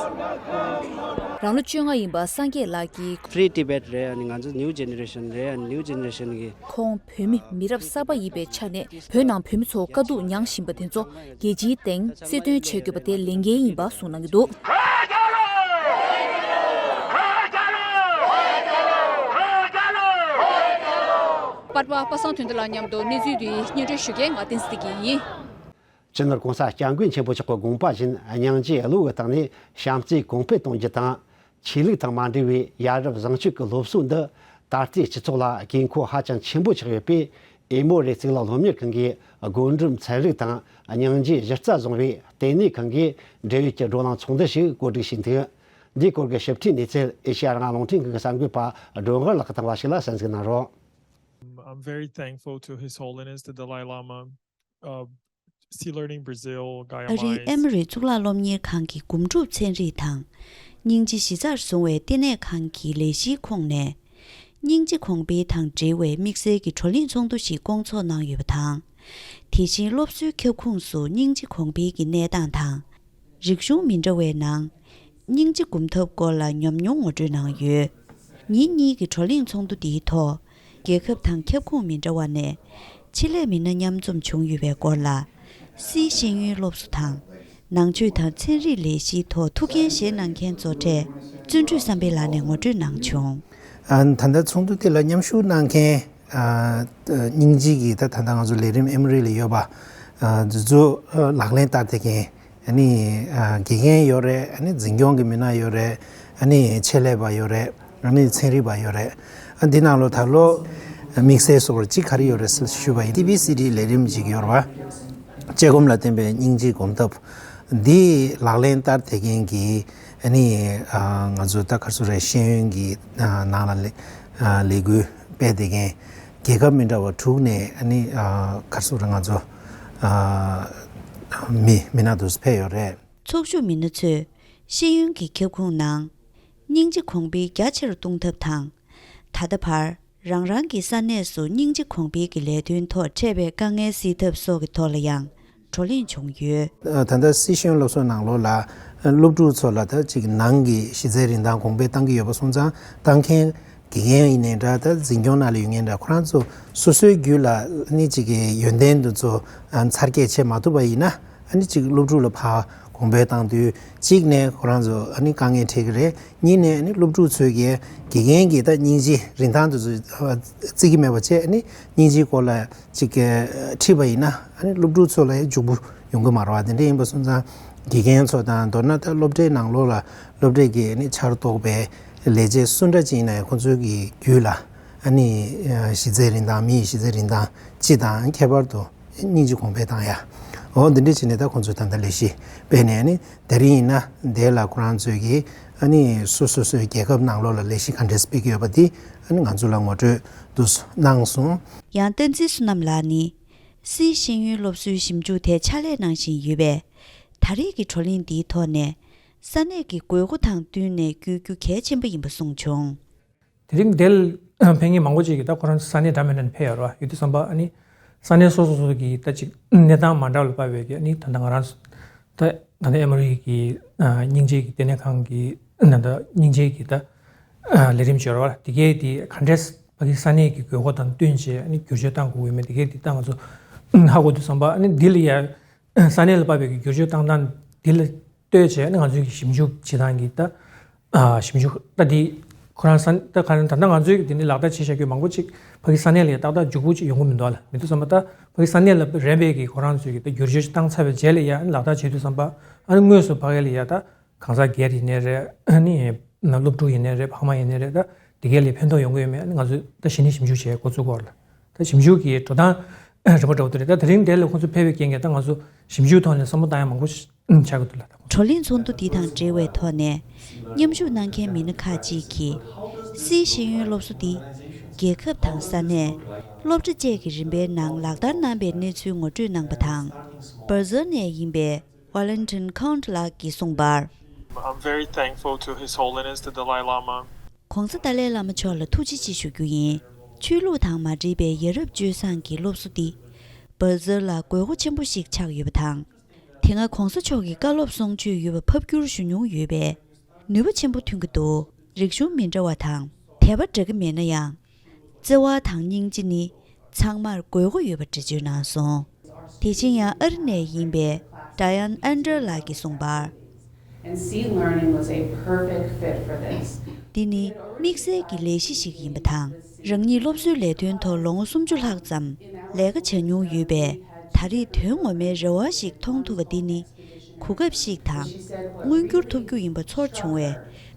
རང་ལོ་བཅོ་ལྔ་ཡིན་པ་སངས་རྒྱས་ལགས་ཀྱིས། Free Tibet རེད། ཨ་ནི་ང་ཚོ་New Generation རེད། ཨ་ནི་New Generation གི་ཁོང་བོད་མི་མི་རབས་གསར་པ་ཡིན་པའི་ཆ་ནས་བོད་ནང་བོད་མི་ཚོ་དཀའ་སྡུག་མྱངས་བཞིན་པ་དེ་ཚོ་རྒྱལ་སྤྱིའི་སྟེང་གསལ་སྟོན་བྱེད་དགོས་པ་དེ་ལས་འགན་ཡིན་པ་གསུངས་གནང་གི་འདུག་པར་པ་པ་སངས་དོན་ལྡན་ལགས་མཉམ་དུ་གནས་ཚུལ་འདི་སྙན་སྒྲོན་ཞུ་མཁན་ང་བསྟན་འཛིན་བདེ་སྐྱིད་ཡིན། སྤྱི་ནོར་༸གོང་ས་༸སྐྱབས་མགོན་ཆེན་པོ་མཆོག་གི་དགོངས་པ་བཞིན་སྙིང་རྗེ་བློ་ཡི་སྟེང་ནས་བྱམས་བརྩེ་གོང་འཕེལ་གཏོང་རྒྱུ་དང་། ཆོས་ལུགས་དང་མ་འབྲེལ་བའི་ཡ་རབས་བཟང་སྤྱོད་ཀྱི་སློབ་གསོ་འདི་ད་ལྟའི་སྤྱི་ཚོགས་ལ་དགོས་མཁོ་ཧ་ཅང་ཆེན་པོ་ཆགས་ཡོད་པས། ཨེ་མོ་རི་གཙུག་ལག་སློབ་གཉེར་ཁང་གིས་སྒོ་འགྲམ་ཚན་རིག་དང་སྙིང་རྗེ་གཞི་རྩ་བཟུང་བའི་ལྟེ་གནས་ཁང་གིས་འབྲེལ་ཡོད་ཀྱི་བགྲོ་གླེང་ཚོགས་འདུ་ཞིག་གོ་སྒྲིག་བྱས་འདུག་འདིའི་སྐོར་གྱི་ཞིབ་ཕྲའི་གནས་ཚུལ་ཨེ་ཤེ་ཡ་རང་དབང་རླུང་འཕྲིན་ཁང་གི་གསར་འགོད་པ་སྒྲོལ་དཀར་ལགས་ཀྱིས་བཏང་བ་ཞིག་ལ་གསན་གཟིགས་གནང་རོགས། I'm very thankful to His Holiness the Dalai Lama, uh, Sea Learning Brazil, ཨ་རིའི་Guiamais། ཨེ་མོ་རི་གཙུག་ལག་སློབ་གཉེར་ཁང་གི་སྒོམ་སྒྲུབ་ཚན་རིག་དང་སྙིང་རྗེ་གཞི་རྩར་བཟུང་བའི་ལྟེ་གནས་ཁང་གི་ལས་གཞིའི་ཁོངས་ནས། སྙིང་རྗེ་གོང་འཕེལ་དང་འབྲེལ་བའི་དམིགས་བསལ་གྱི་བགྲོ་གླེང་ཚོགས་འདུ་ཞིག་བསྐོང་ཚོགས་གནང་ཡོད་པ་དང་། དེ་བཞིན་སློབ་གསོའི་ཁྱབ་ཁོངས་སུ་སྙིང་རྗེ་གོང་འཕེལ་གྱི་གནས་སྟངས་དང་། རིག་གཞུང་མི་འདྲ་བའི་ནང་། སྙིང་རྗེ་སྒོམ་ཐབས་སྐོར་ལ་ཉམས་མྱོང་ངོ་སྤྲོད་གནང་ཡོད། ཉིན་གཉིས་ཀྱི་བགྲོ་གླེང་ཚོགས་འདུ་འདིའི་ཐོག་རྒྱལ་ཁབ་དང་ཁྱབ་ཁོངས་མི་འདྲ་བ་ནས་ཆེད་ལས་མི་སྣ་མཉམ་འཛོམས་བྱུང་ཡོད་པའི་སྐོར་ལ། སིའི་ཤེས་ཡོན་སློབ་གསོ་དང་ནང་ཆོས་དང་ཚན་རིག་ལས་གཞིའི་ཐོག་ཐུགས་འགན་བཞེས་གནང་མཁན་གཙོ་གྲས་བརྩོན་འགྲུས་བསམ་འཕེལ་ལགས་ནས་ངོ་སྤྲོད་གནང་བྱུང་། ཨ་ད་ལྟ་ཚོགས་འདུ་དེ་ལ་མཉམ་ཞུགས་གནང་མཁན་ཨ་སྙིང་རྗེ་གི་ད་ད་ལྟ་ང་ཚོ་ལས་རིམ་ཨེ་མོ་རི་ལ་ཡོད་པ་ཨ་འདི་ཚོ་ཨ་ལག་ལེན་བསྟར་བསྡད་མཁན། ཨ་ནི་ཨ་དགེ་རྒན་ཡོད་རེད། ཨ་ནི་འཛིན་སྐྱོང་གི་མི་སྣ་ཡོད་རེད། ཨ་ནི་ཆེད་ལས་པ་ཡོད་རེད། ཨ་ནི་ཚན་རིག་པ་ཡོད་རེད། ཨ་འདི་ནང་ལོ་ད་ལོ་དམིགས་བསལ་སོགས་གཅིག་ག་རེ་ཡོད་རེད་ཟེར་ཞུས་པ་ཡིན། སི་བི་སི་ཌི་ལས་རིམ་ཅིག་ཡོད་རེད་བ། དཔྱད་སྒོམ་ལ་བརྟེན་པའི་སྙིང་རྗེ་སྒོམ་ཐབས་འདི་ལག་ལེན་བསྟར་བསྡད་མཁན་གྱི་ཨ་ནི་ཨ་ང་ཚོ་ད་ག་རེ་ཟེར་རེད། ཤེས་ཡོན་གྱི་ཨ་ནང་ལ་ལས་ཨ་ལས་འགུལ་སྤེལ་བསྡད་མཁན། རྒྱལ་ཁབ་མི་འདྲ་བ་དྲུག་ནས་ཨ་ནི་ཨ་ག་རེ་ཟེར་དགོས་རེད། ང་ཚོ་ཨ་མི་མི་སྣ་དེ་ཚོ་ཕེབས་ཡོད་རེད། ཚོགས་ཞུགས་མི་སྣ་ཚོས་ཤེས་ཡོན་གྱི་ཁྱབ་ཁོངས་ནང་སྙིང་རྗེ་གོང་འཕེལ་རྒྱ་ཆེ་རུ་གཏོང་ཐབས་དང་། ད་ལྟ་བར་རང་རང་གི་ས་གནས་སུ་སྙིང་རྗེ་གོང་འཕེལ་གྱི་ལས་དོན་ཐོག་འཕྲད་པའི་དཀའ་ངལ་སེལ་ཐབས་སོགས་ཀྱི་ཐོག་ལ་ཡང་བགྲོ་གླེང་བྱུང་ཡོད། ད་ལྟ་སི་ཤེས་ཡོན་སློབ་གསོའི་ནང་ལོགས་ལ་སློབ་ཕྲུག་ཚོ་ལ་ད་ཅིག་ནང་གི་གཞི་རྩའི་རིན་ཐང་གོང་འཕེལ་བཏང་གི་ཡོད་པ་སོང་ཙང་། བཏང་མཁན་དགེ་རྒན་ཡིན་ནའི་འདྲ། ད་འཛིན་སྐྱོང་ནང་ལ་ཡོད་མཁན་འདྲ། ཁོ་རང་ཚོ་སོ་སོའི་རྒྱུད་ལ་ནི་ཅིག་གི་ཡོན་ཏན་དེ་ཚོ་འཚར་སྐྱེད་བྱེད་མ་ཐུབ་པ་ཡིན་ན། ཨ་ནི་ཅིག་སློབ་ཕྲུག་ལ་ཕར་གོང་འཕེལ་བཏང་དུས་གཅིག་ནས་ཁོ་རང་ཚོ་ཨ་ནི་དཀའ་ངལ་འཕྲད་ཀྱི་རེད། གཉིས་ནས་ཨ་ནི་སློབ་ཕྲུག་ཚོས་ཀྱི་དགེ་རྒན་གྱི་ད་སྙིང་རྗེ་རིན་ཐང་དེ་ཚོ་བརྩི་གི་མེད་པ་བྱས། ཨ་ནི་སྙིང་རྗེའི་སྐོར་ལ་ཅིག་ཁྲིད་པ་ཡིན་ན། ཨ་ནི་སློབ་ཕྲུག་ཚོ་ལ་ཡང་འཇུག་པོ་ཡོང་གི་མ་རེད་པ། དེ་འདྲ་ཡིན་པ་སོང་ཙང་དགེ་རྒན་ཚོ་དང་། མདོར་ན་ད་སློབ་གྲྭའི་ནང་ལོགས་ལ་སློབ་གྲྭའི་གི་ཨ་ནི་ཆར་གཏོགས་པའི་ལས་བྱེད་སུ་འདྲ་ཅིག་ཡིན་ན་ཡང་། ཁོང་ཚོའི་གི་རྒྱུད་ལ་ཨ་ནི་གཞི་རྩའི་རིན་ཐང་། མི་ཡི་གཞི་རྩའི་རིན་ཐང་སྤྱི་དང་ཁྱད་པར་དུ་སྙིང་རྗེ་གོང་འཕེལ་བཏང་ཡ། འོ་འདི་འདྲ་བྱས་ནས་ད་ཁོང་ཚོས་ད་ལྟ་ལས་གཞི་སྤེལ་ནས། ཨ་ནི་དེ་རིང་ཡིན་ན་དེ་ལ་ཁོ་རང་ཚོས་ཀྱི་ཨ་ནི་སོ་སོ་སོའི་རྒྱལ་ཁབ་ནང་ལོགས་ལ་ལས་གཞི་ག་འདྲས་སྤེལ་གྱི་ཡོད་པ་དེ་ཨ་ནི་ང་ཚོ་ལ་ངོ་སྤྲོད་དུ་གནང་སོང་། ཡང་བསྟན་འཛིན་བསོད་ནམས་ལགས་ནི་སིའི་ཤེས་ཡོན་སློབ་གསོའི་ཞིབ་འཇུག་དེ་ཕྱག་ལས་གནང་བཞིན་ཡོད་པས། ད་རེས་ཀྱི་བགྲོ་གླེང་འདིའི་ཐོག་ནས་ས་གནས་ཀྱི་དགོས་མཁོ་དང་བསྟུན་ནས་བསྐྱོད་རྒྱུ་གལ་ཆེན་པོ་ཡིན་པ་གསུངས་བྱུང་། དེ་རིང་འདིར་ཕེབས་མཁན་མང་པོ་ཅིག་གིས་ད་ཁོ་རང་ཚོ་ས་གནས་འདྲ་མིན་ནས་ཕེབས་ཡོད་རེད་པ། ཡོད་དུས་ཙམ་པ་ཨ་ནི་ས་གནས་སོ་སོ་སོ་གི་ད་ཅིག་གནས་སྟངས་མ་འདྲ་བ་ལ་དཔག་པའི་གི་ཨ་ནི་ད་ལྟ་ང་རང་ཚོ་ད་ད་ལྟ་ཨེ་མོ་རི་གི་སྙིང་རྗེ་གི་ལྟེ་གནས་ཁང་གི་ད་ལྟ་སྙིང་རྗེ་གི་ད་ལས་རིམ་ཅིག་ཡོད་རེད་པ། དེ་གའི་དེ་ག་འདྲས་ཕ་གི་ས་གནས་ཀྱི་དགོས་མཁོ་དང་བསྟུན་བྱས་ཨ་ནི་བསྒྱུར་བཅོས་བཏང་དགོས་ཀྱི་ཡོད་མེད་དེ་གའི་དེ་ད་ང་ཚོ་ཧ་གོ་དུས་ཙམ་པ། ཨ་ནི་འདི་ལ་ཡ་ས་གནས་ལ་དཔག་པའི་གི་བསྒྱུར་བཅོས་བཏང་སྟངས་འདི་ལ་ལྟོས་བྱས་ནས་ང་ཚོའི་གི་ཞིབ་འཇུག་བྱེད་སྟངས་ཀྱི་ད་ཨ་ཞིབ་འཇུག་ད་འདི་ཁོ་རང་ས་ད་ག་ད་ལྟ་ང་ཚོའི་གི་འདི་ནི་ལག་བསྟར་བྱས་བཞག་རྒྱུ་མང་པོ་ཅིག་ཕ་གི་ས་གནས་ལ་ཡ་ཏག་ཏག་འཇུག་པོ་ཅིག་ཡོང་གི་མི་འདུག་ལ། མི་འདུག་བསམ་པ། ད་ཕ་གི་ས་གནས་ལ་རན་པའི་གི་ཁོ་རང་ཚོའི་གི་ད་བསྒྱུར་བཅོས་ཅིག་བཏང་ཚར་བའི་རྗེས་ལ་ཡ་ལག་བསྟར་བྱེད་དུས་ཙམ་པ། ཨ་ནི་དངོས་སུ་ཕ་གི་ལ་ཡ་ད་གང་ཟག་སྒེར་ཡིན་ནའི་རེད། ཨ་ནི་སློབ་ཕྲུག་ཡིན་ནའི་རེད། ཕ་མ་ཡིན་ནའི་རེད། ད་དེ་གའི་ལ་ཕན་ཐོགས་ཡོང་གི་ཡོད་མེད་ཨ་ནི་ང་ཚོས་ད་གཞི་ནས་ཞིབ་འཇུག་བྱས་འགོ་བཙུགས་ཀྱི་ཡོད་རེད། ད་ཞིབ་འཇུག་གི་འགྲོ་སྟངས་རིམ་པ་འདྲ་བོ་དེ་རེད། ད་དེ་རིང་འདིར་ཁོང་ཚོ་ཕེབས་པའི་རྐྱེན་གྱིས་ད་ང་ཚོ་ཞིབ་འཇུག་ཐོག་ནས་བསམ་བློ་བཏང་ཡ་མང་པོ་ཞིག་ཆགས་ཀྱི་འདུག་ལ། ད་ཁོང་ཚོ། བགྲོ་གླེང་ཚོགས་འདུ་འདི་དང་འབྲེལ་བའི་ཐོག་ནས་མཉམ་ཞུགས་གནང་མཁན་མི་སྣ་ཁག་ཅིག་གིས་སིའི་ཤེས་ཡོན་སློབ་གསོ་འདི་རྒྱལ་ཁབ་དང་ས་གནས། སློབ་གྲྭ་བཅས་ཀྱི་རིམ་པའི་ནང་ལག་བསྟར་གནང་པའི་གནས་ཚུལ་ངོ་སྤྲོད་གནང་པ་དང་། སྦར་ཛིལ་ནས་ཡིན་པའི་Valentin Count ལགས་ཀྱིས་གསུངས་པར། I'm very thankful to His Holiness the Dalai Lama. ༸གོང་ས་ཏཱ་ལའི་བླ་མ་མཆོག་ལ་ཐུགས་རྗེ་ཆེ་ཞུ་རྒྱུ་ཡིན། ཆོས་ལུགས་དང་མ་འབྲེལ་བའི་ཡ་རབས་སྤྱོད་བཟང་གི་སློབ་གསོ་འདི་སྦར་ཛིལ་ལ་དགོས་མཁོ་ཆེན་པོ་ཞིག་ཆགས་ཡོད་པ་དང་། དེ་སྔ་༸གོང་ས་མཆོག་གི་བཀའ་སློབ་གསུང་ཆོས་ཡོད་པ་ཕབ་བསྒྱུར་ཞུ་མྱོང་ཡོད་པས་ནུས་པ་ཆེན་པོ་ཐོན་གྱི་འདུག་རིག་གཞུང་མི་འདྲ་བ་དང་དད་པ་འདྲ་གི་མེད་ན་ཡང་། བརྩེ་བ་དང་སྙིང་རྗེ་ནི་ཚང་མར་དགོས་མཁོ་ཡོད་པ་འགྲེལ་བརྗོད་གནང་སོང་། དེ་བཞིན་ཡང་ཨ་རི་ནས་ཡིན་པའི་Diane Ender ལགས་ཀྱིས་གསུངས་པར། And C learning was a perfect fit for this. འདི་ནི་དམིགས་བསལ་གྱི་ལས་གཞི་ཞིག་ཡིན་པ་དང་། རང་ཉིད་སློབ་གསོའི་ལས་དོན་ཐོག་ལོ་ངོ་སུམ་ཅུ་ལྷག་ཙམ་ལས་ཀ་བྱ་མྱོང་ཡོད་པས། ད་རེས་དོན་ངོ་མའི་རེ་བ་ཞིག་མཐོང་ཐུབ་པ་འདི་ནི། གོ་སྐབས་ཤིག་དང་། མངོན་འགྱུར་ཐོབ་རྒྱུ་ཡིན་པ་ཚོར་བྱུང་བས།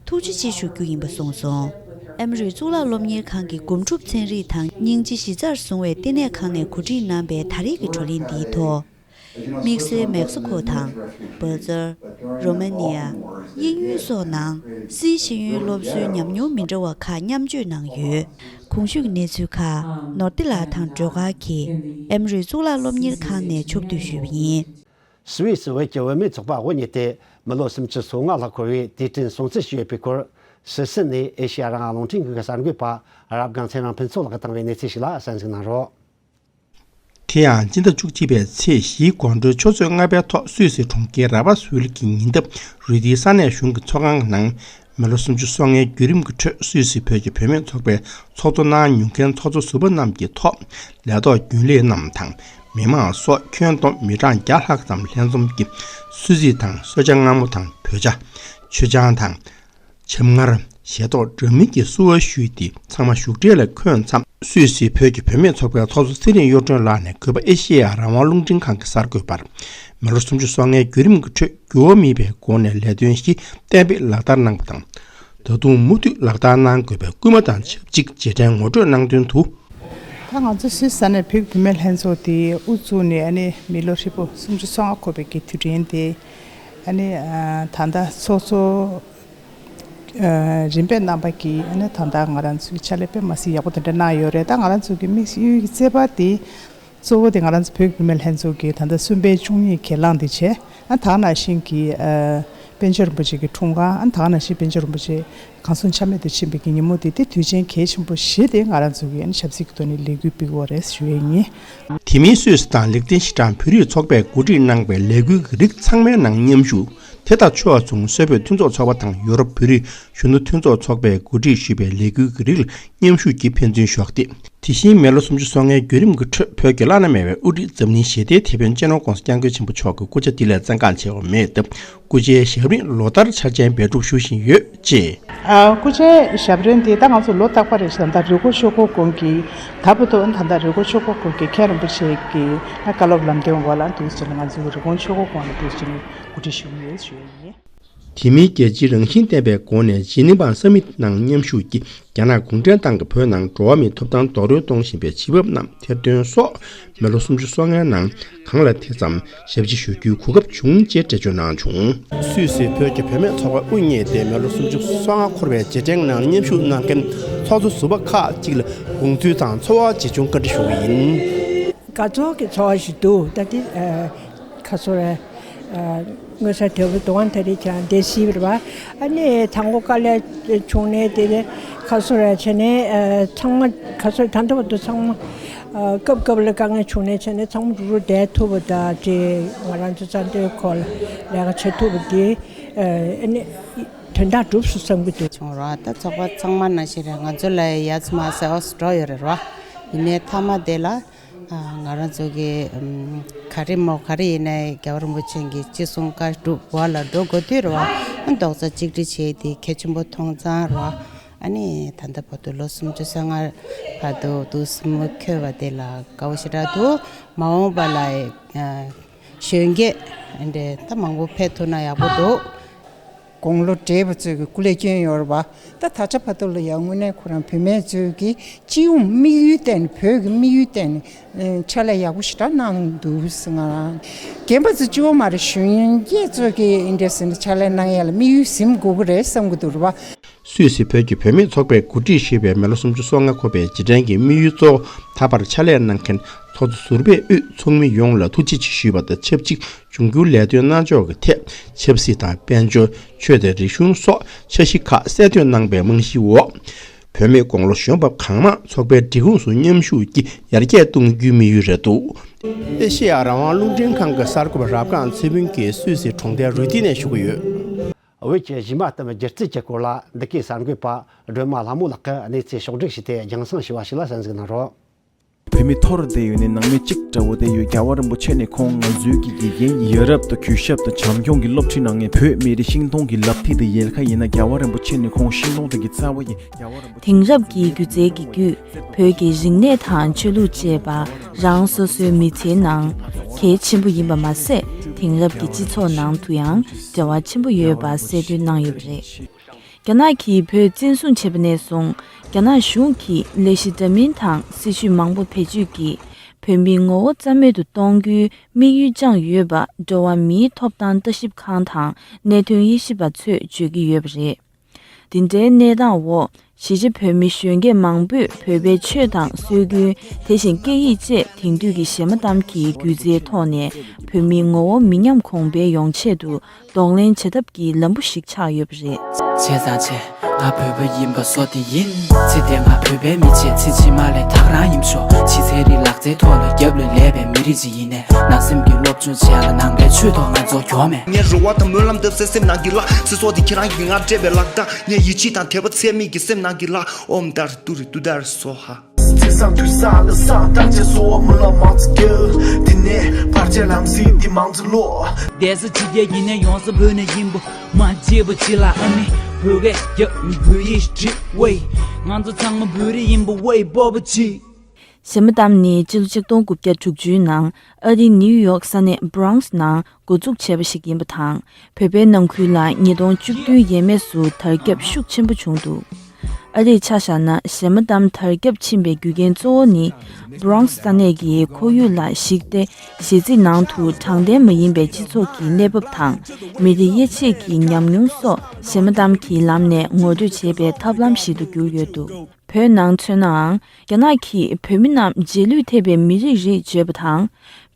ཐུགས་རྗེ་ཆེ་ཞུ་རྒྱུ་ཡིན་པ་གསུངས་སོང་། ཨེ་མོ་རི་གཙུག་ལག་སློབ་གཉེར་ཁང་གི་སྒོམ་སྒྲུབ་ཚན་རིག་དང་སྙིང་རྗེ་གཞི་རྩར་བཟུང་བའི་ལྟེ་གནས་ཁང་ནས་གོ་སྒྲིག་གནང་པའི་ད་རེས་ཀྱི་བགྲོ་གླེང་འདིའི་ཐོག་དམིགས་བསལ་མེག་སི་ཁོ་དང་། སྦར་ཛིལ། རོ་མ་ནི་ཡ། དབྱིན་ཡུལ་སོགས་ནང་སིའི་ཤེས་ཡོན་སློབ་གསོའི་ཉམས་མྱོང་མི་འདྲ་བ་ཁག་མཉམ་སྤྱོད་གནང་ཡོད། གོང་ཞུས་ཀྱི་གནས་ཚུལ་ཁག་ནོར་ཏི་ལགས་དང་སྒྲོལ་དཀར་གྱིས་ཨེ་མོ་རི་གཙུག་ལག་སློབ་གཉེར་ཁང་ནས་ཕྱོགས་བསྡུས་ཞུས་པ་ཡིན། སུད་སི་བོད་ཀྱི་བུད་མེད་ཚོགས་པ་དབུ་བརྙེས་ཏེ་མི་ལོ་སུམ་ཅུ་སོ་ལྔ་ལྷག་འཁོར་བའི་དུས་དྲན་སྲུང་བརྩི་ཞུས་ཡོད་པའི་སྐོར། སུད་སི་ནས་ཨེ་ཤེ་ཡ་རང་དབང་རླུང་འཕྲིན་ཁང་གི་གསར་འགོད་པ་རབ་སྒང་ཚེ་རིང་ཕུན་ཚོགས་ལགས་ཀྱིས་བཏང་བའི་གནས་ཚུལ་ཞིག་ལ་གསན་གཟིགས་གནང་རོགས། དེ་ཡང་སྤྱི་ཟླ་བཅུ་གཅིག་པའི་ཚེས་བཞིའི་དགོང་དྲོའི་ཆུ་ཚོད་ལྔ་པའི་ཐོག་སུད་སི་གྲོང་ཁྱེར་ར་པ་སུལ་གྱི་ཉེ་འདབས་རུ་ཏིའི་ས་གནས་གཞུང་གི་ཚོགས་ཁང་གི་ནང་། མི་ལོ་སུམ་ཅུ་སོ་ལྔའི་བརྒྱུད་རིམ་གྱི་ཁྲོད་སུད་སི་བོད་ཀྱི་བུད་མེད་ཚོགས་པའི་ཚོགས་གཙོ་གནང་མྱོང་མཁན་ཚོགས་གཙོ་ཟུར་པ་རྣམས་ཀྱི་ཐོག་ལས་ཐོག་རྒྱུན་ལས་རྣམས་དང་མི་མང་སོགས་ཁྱོན་བསྡོམས་མི་གྲངས་བརྒྱ་ལྷག་ཙམ་ལྷན་འཛོམས་ཀྱིས་སུད་སི་དང་གསོལ་ཇ་མངར་མོ་དང་བོད་ཇ། མཆོད་ཆང་དང་། ཆབ་མངར། ཞལ་ཏོག་འདྲ་མིན་གྱི་བསུ་བ་ཞུས་ཏེ་ཚང་མ་བཞུགས་གྲལ་ལ་འཁོད་མཚམས། སུད་སི་བོད་ཀྱི་བུད་མེད་ཚོགས་པའི་ཚོགས་གཙོ་ཚེ་རིང་གཡུ་སྒྲོན་ལགས་ནས་གུས་པ་ཨེ་ཤེ་ཡ་རང་དབང་རླུང་འཕྲིན་ཁང་གི་གསར་འགོད་པར། མི་ལོ་སུམ་ཅུ་སོ་ལྔའི་བརྒྱུད་རིམ་གྱི་ཁྲོད་འགྱུར་བ་མེད་པའི་སྒོ་ནས་ལས་དོན་བཞི་གཏན་འབེབས་ལག་བསྟར་གནང་པ་དང་། ད་དུང་མུ་མཐུད་ལག་བསྟར་གནང་དགོས་པའི་སྐུལ་མ་དང་ཆབས་ཅིག་རྗེས་དྲན་ངོ་སྤྲོད་གནང་དོན་དུ། ད་ང་ཚོ་སུད་སི་ས་གནས་བོད་ཀྱི་བུད་མེད་ལྷན་ཚོགས་དེ་དབུ་བཙུགས་ནས་ཨ་ནི་མི་ལོ་ཧྲིལ་པོ་སུམ་ཅུ་སོ་ལྔ་འཁོར་བའི་གི་དུས་དྲན་དེ་ཨ་ནི་ད་ལྟ་ཚོགས་གཙོ་ ཨ། རིམ་པས་རྣམ་པ་གིས་ཨ་ནི་ད་ལྟ་ང་རང་ཚོའི་ཕྱག་ལས་དཔེ་མ་སྲིད་ཡག་པོ་དེ་འདྲ་གནང་ཡོད་རེད། ད་ང་རང་ཚོ་གི་དམིགས་ཡུལ་གྱི་རྩོད་པ་དེ་གཙོ་བོ་དེ་ང་རང་ཚོ་བོད་ཀྱི་བུད་མེད་ལྷན་ཚོགས་ཀྱི་ད་ལྟ་གསུམ་པའི་བཅུ་གཉིས་གྱེན་ལངས་དེ་བྱས། ཨ། ད་ག་ནང་བཞིན་གྱི། ཨ། པཎ་ཆེན་རིན་པོ་ཆེ་གི་འཁྲུངས་སྐར། ཨ། ད་ག་ནང་བཞིན་པཎ་ཆེན་རིན་པོ་ཆེ་གང་གསུང་ཆ་མེད་དུ་ཕྱིན་པའི་གི་ཉིན་མོ་དེ་དེ་དུས་ཆེན་གལ་ཆེན་པོ་བཞི་དེ་ང་རང་ཚོ་གི་ཨ་ནི་ཆབ་སྲིད་ཀྱི་ཐོག་ནས་ལས་འགུལ་སྤེལ་གྱི་ཡོད་རེད་ཞུ་ཡས་ཡིན། དེ་མིན་སུད་སི་དང་ལིག་ཏེན་ཤི་ཊན་བོད་རིགས་ཚོགས་པས་གོ་སྒྲིག་གནང་བའི་ལས་འགུལ་གྱི་རིགས་ཚང་མའི་ནང་མཉམ་ཞུགས། དེ་དང་ཕྱོགས་མཚུངས་སུད་བོད་མཐུན་ཚོགས་ཚོགས་པ་དང་ཡོ་རོབ་བོད་རིགས་གཞོན་ནུ་མཐུན་ཚོགས་ཚོགས་པས་གོ་སྒྲིག་ཞུས་པའི་ལས་འགུལ་གྱི་རིགས་ལ་མཉམ་ཞུགས་ཀྱིས་ཕན་ཚུན་ཞུ་གཏུག། དེ་བཞིན་མི་ལོ་སུམ་ཅུ་སོ་ལྔའི་བརྒྱུད་རིམ་གྱི་ཁྲོད་བོད་ཀྱི་བླ་ན་མེད་པའི་དབུ་ཁྲིད་འཛམ་གླིང་ཞི་བདེའི་དེད་དཔོན་སྤྱི་ནོར་ྋགོང་ས་ྋསྐྱབས་མགོན་ཆེན་པོ་མཆོག་གི་སྐུ་ཕྱྭ་ལྡི་ལིར་བཙན་བཀའ་ཆེ་བ་མེད་སྟབས། སྐུ་ཕྱྭའི་ཞབས་རིམ་ལོ་ལྟར་འཆར་ཅན་འབད་སྒྲུབ་ཞུ་བཞིན་ཡོད་ཅེས། ཨ། སྐུ་ཕྱྭའི་ཞབས་རིམ་དེ་ད་ང་ཚོ་ལོ་རྟག་པ་རེ་བཞིན་ད་རི་ཀོན་ཆོས་འཁོར་དགོན་གྱི་ད་བར་དུ་ད་ལྟ་རི་ཀོན་ཆོས་འཁོར་དགོན་གྱི་མཁན་རིན་པོ་ཆེ་གི་བཀའ་སློབ་ལམ་སྟོན་འོག་ལ་འདུག་ཟེར་ནས་ང་ཚོ་རི་ཀོན་ཆོས་འཁོར་དགོན་ལ་འདུག་ཟེར་ནས་གོ་སྒྲིག་ཞུས་ཡོད་ཞུ་ཡ་ཡིན། དེ་མིན་རྒྱལ་སྤྱིའི་རང་བཞིན་ལྡན་པའི་སྒོ་ནས་ཇི་ནི་ཝ་སམ་མིཊ་ནང་མཉམ་ཞུགས་ཀྱིས། རྒྱ་ནག་གུང་ཁྲན་ཏང་གིས་བོད་ནང་འགྲོ་བ་མིའི་ཐོབ་ཐང་རྡོག་རོལ་གཏོང་བཞིན་པའི་བྱེད་བབ་རྣམས་ཐེར་འདོན་སོགས། མི་ལོ་སུམ་ཅུ་སོ་ལྔའི་ནང་གང་ལ་དེ་ཙམ་ཞབས་ཕྱི་ཞུ་རྒྱུའི་གོ་སྐབས་བྱུང་ཅེས་འགྲེལ་བརྗོད་གནང་བྱུང་། སུད་སི་བོད་ཀྱི་བུད་མེད་ཚོགས་པ་དབུ་བརྙེས་ཏེ་མི་ལོ་སུམ་ཅུ་སོ་ལྔ་འཁོར་བའི་རྗེས་དྲན་ནང་མཉམ་ཞུགས་གནང་མཁན་ཚོགས་གཙོ་ཟུར་པ་ཁག་ཅིག་ལ་དགོངས་ཚུལ་དང་ཚོར་བ་ཇི་བྱུང་བཀའ་འདྲི་ཞུ་གི་ཡིན། དགའ་ཚོར་གྱི་ཚོར་བ་ཞིག་འདུག་ད་དེ། ཁ་སོ་ར། ཨ། དངོས་ས་དེ་བུ་དོ་དགོང་ད་རེས་ཀྱང་བསྡད་སྲིད་པ་རེད་བ། ཨ་ནི་དང་པོ་དཀའ་ལས་བྱུང་ནས་དེ་ནས་ཁ་སོ་ར་བྱས་ནས། ཨ། ཚང་མ་ཁ་སོ་ར་ད་ལྟ་བར་དུ་ཚང་མ། ཨ། སྐབས་སྐབས་ལ་དཀའ་ངལ་བྱུང་ནས་བྱས་ནས་ཚང་མ་རུག་རུག་བསྡད་ཐུབ་པ་དང་དེ་ང་རང་ཚོ་རྩ་དོན་སྐོར་ལ་ལས་ཀ་བྱེད་ཐུབ་པ་དེ། ཨ་ནི་དོན་དག་འགྲུབ་སོང་བསམ་གྱི་འདུག་བྱུང་ར། ད་ཚོགས་པ་ཚང་མ་ནང་བཞིན་རེད། ང་ཚོ་ལ་ཡ་ཚ་མ་ཟེར་ཨོ་སི་འགྲོ་ཡོད་རེད་ར། ཡིན་ནའི་མཐའ་མ་དེ་ལ། ང་རང་ཚོ་གི་ཨམ། ག་རེ་མོ་ག་རེ་ཡིན་ནའི་རྒྱལ་བ་རིན་པོ་ཆེ་གི་ཅི་གསུང་བཀའ་སྒྲུབ་འོག་ལ་འགྲོ་དགོས་དུས་རེད་བ། རྡོག་རྩ་གཅིག་སྒྲིལ་བྱས་ཏེ་གལ་ཆེན་པོ་མཐོང་ཙང་རེད་བ། ཨ་ནི་ད་ལྟ་བར་དུ་ལོ་སུམ་ཅུ་སོ་ལྔ་བར་དུ་འདུག་སེ་འཁྱོལ་བ་དེ་ལ་དགའ་བོ་ཞེ་དྲག་འདུག་མ་འོངས་པ་ལ་ཨ། གཞོན་སྐྱེས་འདྲ་ད་མང་པོ་ཕེབས་ཐུབ་ན་ཡག་པོ་འདུག་དགུང་ལོ་བགྲེས་པ་ཚོས་ཀྱི་སྐུ་ལས་བསྐྱོན་ཡོད་རེད་བ། ད་ད་ཆ་བར་དུ་ལ་ཡང་དངོས་གནས་ཁོ་རང་བུད་མེད་ཚོས་ཀྱི་སྤྱི་ཡོངས་དམིགས་ཡུལ་བསྟན་ནས་བོད་ཀྱི་དམིགས་ཡུལ་བསྟན་ནས་ཕྱག་ལས་ཡག་པོ་ཞེ་དྲག་གནང་འདུག་ཟེར། ང་རང་རྒན་པ་ཚོ་གཅིག་པོ་མ་རེད། གཞོན་སྐྱེས་ཚོས་ཀྱི་འདི་འདྲ་ཟེར་ནས་ཕྱག་ལས་གནང་ཡ་ལ་དམིགས་ཡུལ་ཟིན་དགོས་ཀྱི་རེད་བསམ་གྱི་འདུག་རེད་བ། སུད་སི་བོད་ཀྱི་བུད་མེད་ཚོགས་པས་གོ་སྒྲིག་ཞུས་པའི་མི་ལོ་སུམ་ཅུ་སོ་ལྔ་འཁོར་བའི་རྗེས་དྲན་གྱི་དམིགས་ཡུལ་གཙོ་བོ་ད་བར་ཕྱག་ལས་གནང་མཁན་ཚོགས་གཙོ་ཟུར་པས་དབུས་ཚོགས་མི་ཡོངས་ལ་ཐུགས་རྗེ་ཆེ་ཞུས་པ་དང་ཆབས་ཅིག་འབྱུང་འགྱུར་ལས་དོན་གནང་ཕྱོགས་ཀྱི་ཐད་ཆབ་སྲིད་དང་དཔལ་འབྱོར། ཆོས་དང་རིག་གཞུང་སོགས་འཆར་གཞི་ཁག་གསལ་སྟོན་གནང་པའི་རྨང་གཞིའི་འོག་བུད་མེད་དགུང་ལོ་གཞོན་པ་གང་མང་ཚོགས་པའི་སྒྲིག་ཁོངས་སུ་མཉམ་ཞུགས་ཀྱིས་ཡར་རྒྱས་གཏོང་རྒྱུའི་དམིགས་ཡུལ་རེད་འདུག་ཨེ་ཤེ་ཡ་རང་དབང་རླུང་འཕྲིན་ཁང་གི་གསར་འགོད་པ་རབ་སྒང་ཚེ་ཕུན་གྱིས་སུད་སི་གྲོང་རྡལ་རུ་ཏི་ནས་ཞུ་གི་ཡོད། བོད་ཀྱི་གཞས་མ་གཏམ་སྒྱུ་རྩལ་གྱི་སྐོར་ལ་འདི་གའི་གསར་འགོད་པ་སྒྲོལ་མ་ལྷ་མོ་ལགས་ཀྱིས་གནས་ཚུལ་ཕྱོགས་བསྒྲིགས་བྱས་ཏེ་རྒྱང་སྲིང་ཞུ་བ་ཞིག་ལ་གསན་གཟིགས་གནང་རོགས། བོད་མི་འཐོར་བསྡད་ཡོད་ནའི་ནང་མི་གཅིག་འདྲ་བོ་བསྡད་ཡོད། རྒྱལ་བ་རིན་པོ་ཆེ་ནི་ཁོང་ང་ཚོའི་གི་དགེ་རྒན་ཡིན། ཡ་རབས་དང་གུས་ཞབས་དང་བྱམས་སྐྱོང་གི་སློབ་ཁྲིད་གནང་མཁན། བོད་མི་རིགས་ཤིང་སྡོང་གི་ལག་མཐིལ་དང་ཡལ་ག་ཡིན་ན། རྒྱལ་བ་རིན་པོ་ཆེ་ནི་ཁོང་ཤིང་སྡོང་དེ་གི་རྩ་བ་ཡིན། རྒྱལ་བ་རིན་པོ་ཆེ། དེང་རབས་ཀྱི་སྒྱུ་རྩལ་གྱི་བརྒྱུད་བོད་ཀྱི་རིག་གནས་དང་ཆོས་ལུགས་བཅས་པ་རང་སོ་སོའི་མི་ཚེའི་ནང་གལ་ཆེན་པོ་ཡིན་པ་མ་ཟད། དེང་རབས་ཀྱི་སྤྱི་ཚོགས་ནང་དུ་ཡང་འབྲེལ་བ་ཆེན་པོ་ཡོད་པ་གསལ་སྟོན་གནང་ཡོད་པ་རེད། རྒྱ་ནག་གིས་བོད་བཙན་བཟུང་བྱས་པ་ནས་བཟུང་རྒྱ་ནག་གཞུང་གིས་ལས་གཞི་འདྲ་མིན་དང་སྲིད་བྱུས་མང་པོ་བེད་སྤྱོད་ཀྱིས་བོད་མིའི་ངོ་བོ་རྩ་མེད་དུ་གཏོང་རྒྱུའི་དམིགས་ཡུལ་བཅངས་ཡོད་པ་འགྲོ་བ་མིའི་ཐོབ་ཐང་ལྟ་ཞིབ་ཁང་དང་གནད་དོན་དབྱེ་ཞིབ་པ་ཚོས་བརྗོད་ཀྱི་ཡོད་པ་རེད། འདི་འདྲའི་གནས་སྟངས་འོག་གཞིས་བྱེས་བོད་མི་གཞོན་སྐྱེས་མང་པོས་བོད་པའི་ཆོས་དང་སྲོལ་རྒྱུན། དེ་བཞིན་སྐད་ཡིག་བཅས་དེང་དུས་ཀྱི་གཞས་མ་གཏམ་གྱི་སྒྱུ་རྩལ་ཐོག་ནས་བོད་མིའི་ངོ་བོ་མི་ཉམས་གོང་འཕེལ་ཡོང་ཆེད་དུ་གདོང་ལེན་བྱེད་ཐབས་ཀྱི་ལམ་བུ་ཞིག་ཆགས་ཡོད་པ་རེད། བྱས་ཙང་བྱས། ང་བོད་པ་ཡིན་པ་བཟོ་དེ་ཡིན། ཚེ་འདིར་ང་བོད་པའི་མི་ཆེད་ཚེ་ཕྱི་མ་ལས་ཐག་རང་ཡིན་ཤོག་ཕྱི་ཚེ་རིང་ལག་རྩལ་ཐོག་ལ་རྒྱབ་ལ་ལས་པའི་མི་རིགས་ཅིག་ཡིན་ནས། ནང་སེམས་ཀྱི་སློབ་སྦྱོང་བྱས་ལ་ནང་པའི་ཆོས་ཐོག་ང་ཚོ་གྱོ་མེད། ངའི་རེ་བ་དང་སྨོན་ལམ་འདེབས་སའི་སེམས་ནང་གི་ལྷ། ཚེ་སྲོག་འདི་ཁྱེད་རང་གིས་ང་སྤྲད་པའི་ལག་རྟགས། ངའི་ཡིད་ཆེས་དང་དད་པ་ཚད་མེད་ཀྱི་སེམས་ནང་གི་ལྷ། ཨོཾ་དྷར་ཏུ་རི་ཏུ་དྷར་སྭཱ་ཧཱ། ཚེ་སྲོག་དུས་ས་ལ་ས་བརྟག་དཔྱད་གསོལ་བ་སྨོན་ལམ་མང་ཙམ་རྒྱབ། འདི་ནས་བར་ཆད་ལམ་སེལ་འདི་མང་ཙམ་ཀློག་བསྡད་ས་ཕྱི་རྒྱལ་ཡིན་ནའི་ཡོང་ས་བོད་ནས་ཡིན་པ། མ་བརྗེད་པ་ཅི་ལ་ཨ་ནི་བོད་སྐད་རྒྱབ་བོད་ཡིག་བྲིས་ཝེ། ང་ཚོ་ཚང་མ་བོད་རིགས་ཡིན་པ་ཝེ་སྤོབས་པ་ཅི། གཞས་མ་གཏམ་ནི་སྤྱི་ལོ་ཆིག་སྟོང་དགུ་བརྒྱ་དྲུག་ཅུའི་ནང་ཨ་རིའི་ནིའུ་ཡོག་ས་གནས་Bronx་ནང་འགོ་འཛུགས་བྱས་པ་ཞིག་ཡིན་པ་དང་། བོད་པའི་ནང་ཁུལ་ལ་ཉིས་སྟོང་བཅུ་བདུན་ཡས་མས་སུ་དར་ཁྱབ་ཤུགས་ཆེན་པོ་བྱུང་འདུག་ཨ་རིར་ཆ་བཞག་ན་གཞས་མ་གཏམ་དར་ཁྱབ་ཕྱིན་པའི་རྒྱུ་རྐྱེན་གཙོ་བོ་ནི། Bronx་ས་གནས་ཀྱི་ཁོར་ཡུག་ལ་གཞིགས་ཏེ། གཞས་ཚིག་ནང་དུ་དྲང་བདེན་མ་ཡིན་པའི་སྤྱི་ཚོགས་ཀྱི་གནས་བབ་དང་། མི་རིགས་དབྱེ་འབྱེད་ཀྱི་ཉམས་མྱོང་སོགས་གཞས་མ་གཏམ་གྱི་ལམ་ནས་ངོ་སྤྲོད་བྱེད་པའི་ཐབས་ལམ་ཞིག་ཏུ་གྱུར་ཡོད་འདུག་བོད་ནང་མཚོན་ནའང་། རྒྱ་ནག་གིས་བོད་མི་རྣམས་རྗེས་ལུས་ཐེབས་པའི་མི་རིགས་རེད་བརྗོད་པ་དང་།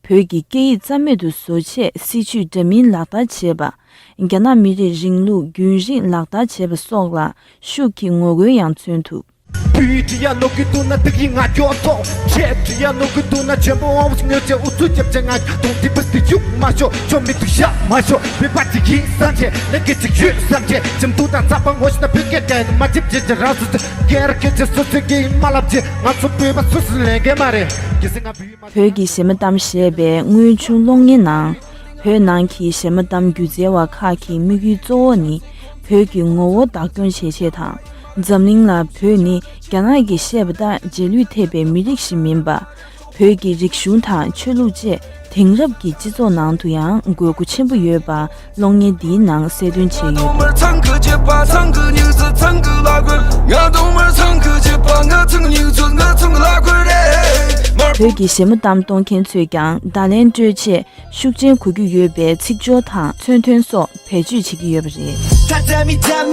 བོད་ཀྱི་སྐད་ཡིག་རྩ་མེད་དུ་བཟོ་ཆེད་སྲིད་ཇུས་འདྲ་མིན་ལག་བསྟར་བྱས་པ། རྒྱ་ནག་མི་རིགས་རིང་ལུགས་རྒྱུན་རིང་ལག་བསྟར་བྱས་པ་སོགས་ལ་ཤུགས་ཀྱིས་ངོ་རྒོལ་ཡང་མཚོན་ཐུབ། བོད་ཀྱི་ཡ་ནོ་གི་དུ་ན་དུག་ཡིན་ང་ཀྱོ་ཐོག་ཆེ་བྲི་ཡ་ནོ་གི་དུ་ན་ཆེན་པོ་ཨང་བུ་ངོས་ཆེ་ཨུ་ཚུགས་རྒྱབ་ཆེ་ང་དུང་དི་པི་སི་ཡུག་མ་ཤོ་ཆོ་མི་དུ་ཤ་མ་ཤོ་བི་པ་ཅི་ཡིན་བསམ་ཆེ་ལེགས་སྐྱེས་ཅིག་ཡོད་བསམ་ཆེ་ཅིམ་དུ་དང་ཚ་པ་ངོ་ཤི་ན་བོད་སྐད་སྐད་མ་ཅིབ་ཅེ་ཅེ་ར་སུ་སུ་སྐད་ར་སྐད་ཅེ་སུ་སུ་སྐད་ཡིན་མ་ལབ་ཅེ་ང་ཚོ་བོད་པ་སུ་སུ་ལེན་གེ་མ་རེད་གི་སི་ང་བི་ཡུ་མ། བོད་ཀྱི་གཞས་མ་གཏམ་ཞེས་པའི་དངོས་བྱུང་གློག་བརྙན་ནང་། བོད་ནང་གི་གཞས་མ་གཏམ་སྒྱུ་རྩལ་བ་ཁག་གི་དམིགས་ཡུལ་གཙོ་བོ་ནི། བོད་ཀྱི་ངོ་བོ་བདག་སྐྱོང་བྱེད་ཆེད་དང་། འཛམ་གླིང་ལ་བོད་ནི་རྒྱ་ནག་གིས་བཤད་པ་ལྟར་རྗེས་ལུས་ཐེབས་པའི་མི་རིགས་ཤིག་མིན་པ། བོད་ཀྱི་རིག་གཞུང་དང་ཆོས་ལུགས་བཅས་དེང་རབས་ཀྱི་སྤྱི་ཚོགས་ནང་དུ་ཡང་དགོས་མཁོ་ཆེན་པོ་ཡོད་པ་གློག་བརྙན་འདིའི་ནང་གསལ་སྟོན་བྱས་ཡོད་འདུག་བོད་ཀྱི་གཞས་མ་གཏམ་གཏོང་མཁན་ཚོས་ཀྱང་བརྡ་ལན་སྤྲོད་ཆེད། ཤུགས་རྐྱེན་གོ་རྒྱུ་ཡོད་པའི་ཚིག་སྦྱོར་དང་མཚོན་དོན་སོགས་བེད་སྤྱོད་བྱེད་ཀྱི་ཡོད་པ་རེད།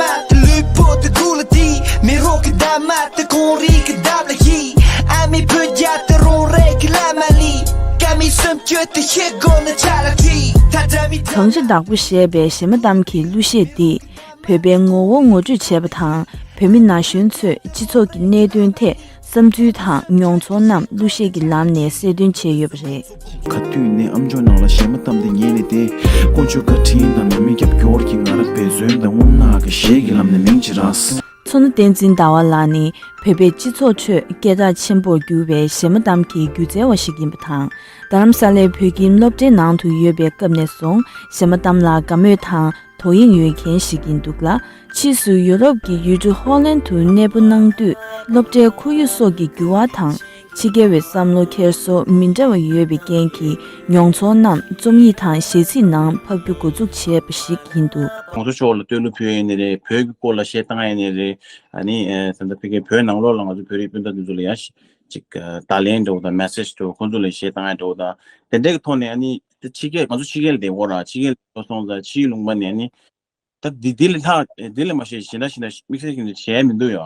གངས་རི་བདག་པོ་ཞེས་པའི་གཞས་མ་གཏམ་གྱི་གླུ་གཞས་འདིས་བོད་པའི་ངོ་བོ་ངོ་སྤྲོད་བྱས་པ་དང་། བོད་མི་ན་གཞོན་ཚོས་སྤྱི་ཚོགས་ཀྱི་གནད་དོན་ཐད། བསམ་ཚུལ་དང་མྱོང་ཚོར་རྣམས་གླུ་གཞས་ཀྱི་ལམ་ནས་གསལ་སྟོན་བྱས་ཡོད་པ་རེད། ག་དུས་ནས་ཨམ་ཅོག་ནང་ལ་གཞས་མ་གཏམ་དེ་ཉན་ནས་བསྡད། དཀོན་མཆོག་བཀའ་དྲིན་དང་ནང་མི་རྒྱབ་སྐྱོར་གྱིས་ང་རང་འབད་བརྩོན་དང་རྔུལ་ནག་གི་གཞས་ཀྱི་ལམ་ནས་མིང་ཅིག་རག་མཚོ་སྣ་བསྟན་འཛིན་ཟླ་བ་ལགས་ནི་བོད་པའི་སྤྱི་ཚོགས་ཁྲོད་སྐད་གྲགས་ཆེན་པོར་གྱུར་བའི་གཞས་མ་གཏམ་གྱི་སྒྱུ་རྩལ་བ་ཞིག་ཡིན་པ་དང་། རྡ་རམ་ས་ལའི་བོད་ཁྱིམ་སློབ་གྲྭའི་ནང་དུ་ཡོད་པའི་སྐབས་ནས་བཟུང་གཞས་མ་གཏམ་ལ་དགའ་མོས་དང་དོ་དབྱིངས་ཡོད་མཁན་ཞིག་ཡིན་འདུག་ལ། ཕྱིས་སུ་ཡུ་རོབ་ཀྱི་ཡུལ་གྲུ་ཧོ་ལན་དུ་གནས་སྤོ་གནང་དུས། སློབ་གྲྭའི་ཁོར་ཡུག་སོགས་ཀྱི་འགྱུར་བ་དང་། ཕྱི་རྒྱལ་བའི་བསམ་བློ་འཁྱེར་སོ་མི་འདྲ་བ་ཡོད་པའི་རྐྱེན་གྱིས། མྱོང་ཚོར་རྣམས་རྩོམ་ཡིག་དང་གཞས་ཚིག་ནང་ཕབ་རྒྱུ་འགོ་འཛུགས་བྱས་པ་ཞིག་ཡིན་འདུག་ཁོང་ཚོ་ཕྱོགས་ལ་བསྟོད་གླུ་ཕུལ་ཡིན་ནི་རེད། བོད་ཀྱི་སྐོར་ལ་གཞས་བཏང་ཡིན་ནི་རེད། ཨ་ནི་ཨེ་ད་ལྟ་ཕ་གིའི་བོད་ནང་ལོགས་ལ་ང་ཚོ་བོད་རིགས་སྤུན་ཟླ་འདི་ཚོ་ལ་ཡང་ཅིག་བརྡ་ལན་འདྲ་བོ་དང་མེ་སེ་ཇི་འདྲ་བོ་ཁོང་ཚོ་ལ་གཞས་བཏང་ཡ་འདྲ་བོ་དང་དེ་འདྲའི་གི་ཐོག་ནས། ཨ་ནི་དེ་ཕྱི་རྒྱལ་ང་ཚོ་ཕྱི་རྒྱལ་ལ་བསྡད་ཡོད་ར། ཕྱི་རྒྱལ་ལ་སོང་ཙང་ཕྱིའི་ལུང་པ་ནས་ཨ་ནི། ད་འདི་འདི་ལས་ལྷག་འདི་ལས་མ་ཤེས་ཞེ་ན་ཞེ་ན་དམིགས་བསལ་གྱི་ནི་བྱས་མི་འདུག་ཡ།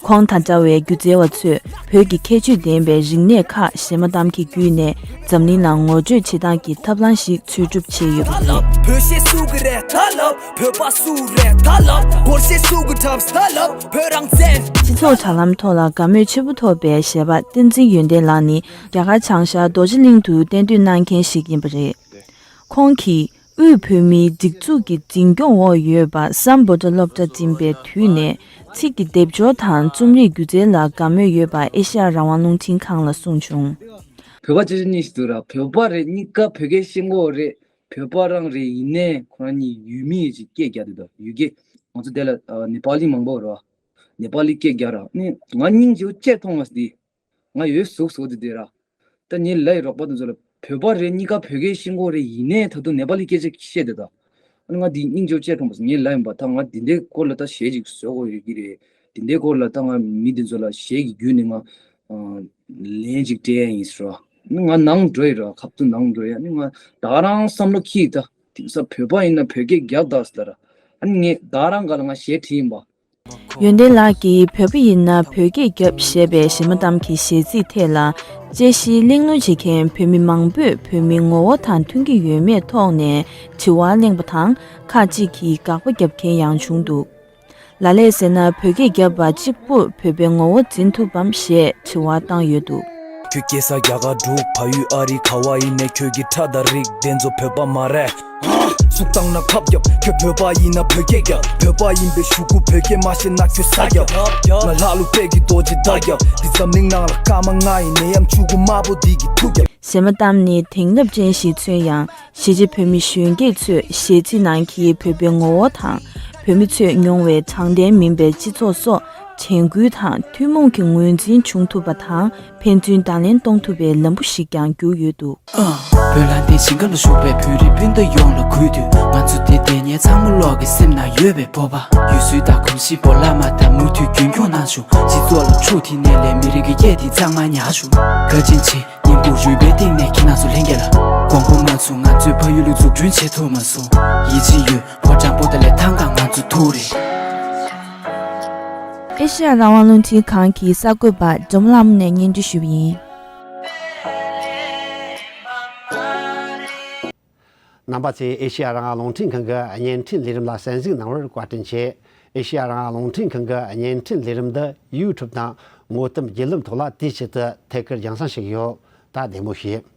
ཁོང་དང་འདྲ་བའི་སྒྱུ་རྩལ་བ་ཚོས་བོད་ཀྱི་ཁྱད་ཆོས་ལྡན་པའི་རིག་གནས་ཁག་གཞས་མ་གཏམ་གྱི་བརྒྱུད་ནས་འཛམ་གླིང་ལ་ངོ་སྤྲོད་བྱེད་སྟངས་ཀྱི་ཐབས་ལམ་ཞིག་འཚོལ་སྒྲུབ་བྱས་ཡོད་པ་རེད། བོད་གཞས་སུ་གི་རེད་ད་ལབ། བོད་པ་སུ་རེད་ད་ལབ། སྒོར་གཞས་སུ་གི་འཁྲབ་ད་ལབ། བོད་རང་བཙན། སྤྱི་ཚོགས་དྲ་ལམ་ཐོག་ལ་དགའ་མོས་ཆེན་པོ་ཐོབ་པའི་གཞས་པ་བསྟན་འཛིན་ཡོན་ཏན་ལགས་ནི་རྒྱ་གར་བྱང་ཤར་རྡོ་རྗེ་གླིང་དུ་གཏན་སྡོད་གནང་མཁན་ཞིག་ཡིན་པ་རེད། ཁོང་གིས་དབུས་བོད་མིའི་སྒྲིག་འཛུགས་ཀྱི་འཛིན་སྐྱོང་འོག་ཡོད་པ་སམ་བྷོ་ཊ་སློབ་གྲྭ་འཛིན་པའི་དུས་ནས་ཚིག་གི་སྡེབ་སྦྱོར་དང་རྩོམ་རིག་སྒྱུ་རྩལ་ལ་དགའ་མོས་ཡོད་པ་ཨེ་ཤ་ཡ་རང་དབང་རླུང་འཕྲིན་ཁང་ལ་གསུངས་བྱུང་། བོད་པ་ཆེ་ཆུང་གཉིས་ཤིག་འདུག་ར། བོད་པ་རེད། གཉིས་ཀ་བོད་སྐད་ཤེས་ཀྱི་ཡོད་རེད། བོད་པ་རང་རེད། ཡིན་ནའི་ཁོ་རང་གཉིས་ཡུལ་མི་ཡི་ཅིག་སྐད་རྒྱག་འདུག་ད་ཡུལ་སྐད་ང་ཚོ་དེ་ལ་ཨ་ནེ་པ་ལི་མང་པོ་རེད་བ། ནེ་པ་ལི་སྐད་རྒྱག་ར། ནི་ང་སྙིང་རྗེ་པོ་སྐྱེས་མཐོང་བ་འདི། ང་ཡོད་ཟུག་ཟུག་དེ་དེ་ར། ད་ངའི་ལ་ཡི་རོགས་པ་དེ་ཚོ་ལ་བོད་པ་རེད། གཉིས་ཀ་བོད་སྐད་ཤེས་ཀྱི་ཡོད་རེད། ཡིན་ནའི་ད་དུང་ནེ་པ་ལི་སྐད་ཆ་བཤད་དེ་ད། ཨ་ནི་ང་འདི་སྙིང་རྗེ་པོ་སྐྱེས་མཐོང་བ་ངའི་ལ་ཡིན་པ། ད་ང་འདི་འདྲའི་སྐོར་ལ་ད་གཞས་ཅིག་བཟོ་དགོས་ཡོད་ཀྱི་རེད། འདི་འདྲའི་སྐོར་ལ་ད་ང་མི་འདི་ཚོ་ལ་གཞས་ཀྱི་བརྒྱུད་ནས་ང་ལན་ཅིག་སྤྲད་ཡ་ཡིན་ཟེར་བ། ཨ་ནི་ང་ནང་འགྲོ་ཡི་ར། ཁ་ཐུག་ནང་འགྲོ་ཡི། ཨ་ནི་ང་ད་རང་བསམ་བློ་འཁྱེར་ད། དེང་སང་བོད་པ་ཡིན་ན་བོད་སྐད་རྒྱག་ད་ཟེར་ད་ར། ཨ་ནི་ངས་ད་རང་ག་ལ་ང་གཞས་བྲིས་ཡིན་པ། ཡོན་ཏན་ལགས་ཀྱིས་བོད་པ་ཡིན་ན་བོད་སྐད་རྒྱབ་ཞེས་པའི་གཞས་མ་གཏམ་གྱི་གཞས་ཚིག་ཐད་ལ་དཔྱད་གཞིའི་གླེང་སློང་བྱེད་མཁན་བོད་མི་མང་པོས་བོད་མིའི་ངོ་བོ་དང་མཐུན་གྱི་ཡོད་མེད་ཐོག་ནས་དྲི་བ་གླེང་པ་དང་། ཁག་ཅིག་གིས་དགག་པ་བརྒྱབ་མཁན་ཡང་བྱུང་འདུག་ལ་ལས་ཟེར་ན་བོད་སྐད་རྒྱབ་པ་གཅིག་པུར་བོད་པའི་ངོ་བོ་འཛིན་ཐུབ་བམ་ཞེས་དྲི་བ་བཏང་ཡོད་འདུག་ཁྱོད་སྐྱེས་ས་རྒྱ་གར་འབྲུག་ཕ་ཡུལ་ཨ་རི་ཁ་བ་ཡིན་ནའི་ཁྱོད་ཀྱི་ཁྲ་དང་རིགས་དེ་ཚོ་བོད་པ་མ་རེད། སུག་བཏང་ན་ཁབ་རྒྱབ། ཁྱོད་བོད་པ་ཡིན་ན་བོད་སྐད་རྒྱབ། བོད་པ་ཡིན་པའི་ཤུ་གུ་བོད་སྐད་མ་ཤེས་ན་ཁྱོད་ས་རྒྱབ། ང་ལྷ་ཀླུ་དཔལ་གྱི་རྡོ་རྗེ་མདའ་རྒྱབ། འདི་འཛམ་གླིང་ནང་ལ་སྐར་མ་ལྔ་ཡི་ནད་ཡམས་ཆུ་གུ་དམར་པོ་འདི་གི་ཐུག་རྒྱབ། གཞས་མ་གཏམ་ནི་དེང་རབས་ཅན་ཞིག་མཚོན་ཡང་གཞིས་བྱེས་བོད་མི་གཞོན་སྐྱེས་ཚོས་གཞས་ཚིག་ནང་གི་བོད་པའི་ངོ་བོ་དང་། བོད་མི་ཚོས་མྱོང་བའི་དྲང་བདེན་མིན་པའི་སྤྱི་ཚོགས་སོགས་དྲན་སྐུལ་དང་ཐུན་མོང་གི་ངོས་འཛིན་བྱུང་ཐུབ་པ་དང་། ཕན་ཚུན་བརྡ་ལན་གཏོང་ཐུབ་པའི་ལམ་བུ་ཞིག་ཀྱང་གྱུར་ཡོད་འདུག་བོད་ལ་འདས་ཞིང་ཁམས་ལ་བཞུགས་པའི་བོད་རིགས་སྤུན་ཟླ་ཡོངས་ལ་གུས་འདུད། ང་ཚོ་འདིར་བསྡད་མཁན་ཚང་མ་ལོག་གི་སེམས་ནང་ཡོད་པའི་བོད་པ། ཡུལ་སྲོལ་དང་གོམས་གཤིས་སྤོ་ལགས་མ་དང་མུ་མཐུད་རྒྱུན་འཁྱོངས་གནང་ཤོག་འཕྲོ་མཐུད་ནས་ལས་མི་རིགས་ཀྱི་སྐད་དེ་གཙང་མ་ཉར་ཤོག་བཀའ་དྲིན་ཆེ། སྙིང་ཁུང་རུས་པའི་གཏིང་ནས་ཁྱེད་རྣམ་ཚོ་ལྷན་རྒྱས་ལ། དགོངས་པ་མ་ཚོམ་ང་ཚོས་ཕ་ཡུལ་ལ་འཛུགས་སྐྲུན་བྱེད་ཐུབ་མ་སོང་། ཡིད་ཆེས་ཡོད། ཕོ་བྲང་པོ་ཏཱ་ལའི་ཐང་ག་ང་ཚོ་ཐུག་རེད། ཨེ་ཤེ་ཡ་རང་དབང་རླུང་འཕྲིན་ཁང་གི་གསར་འགོད་པ་སྒྲོལ་མ་ལྷ་མོ་ནས་སྙན་སྒྲོན་ཞུས་པ་ཡིན། རྣམ་པ་ཚོས་ཨེ་ཤེ་ཡ་རང་དབང་རླུང་འཕྲིན་ཁང་གི་བརྙན་འཕྲིན་ལས་རིམ་ལ་གསན་གཟིགས་གནང་བར་བཀའ་དྲིན་ཆེ། ཨེ་ཤེ་ཡ་རང་དབང་རླུང་འཕྲིན་ཁང་གི་བརྙན་འཕྲིན་ལས་རིམ་འདི་YouTube་དང་ངོ་དེབ་བརྒྱུད་ལམ་ཐོག་ལ་དུས་གཅིག་ཏུ་ཐད་ཀར་རྒྱང་སྲིང་བྱེད་ཀྱི་ཡོད། ད་བདེ་མོ་བྱོས།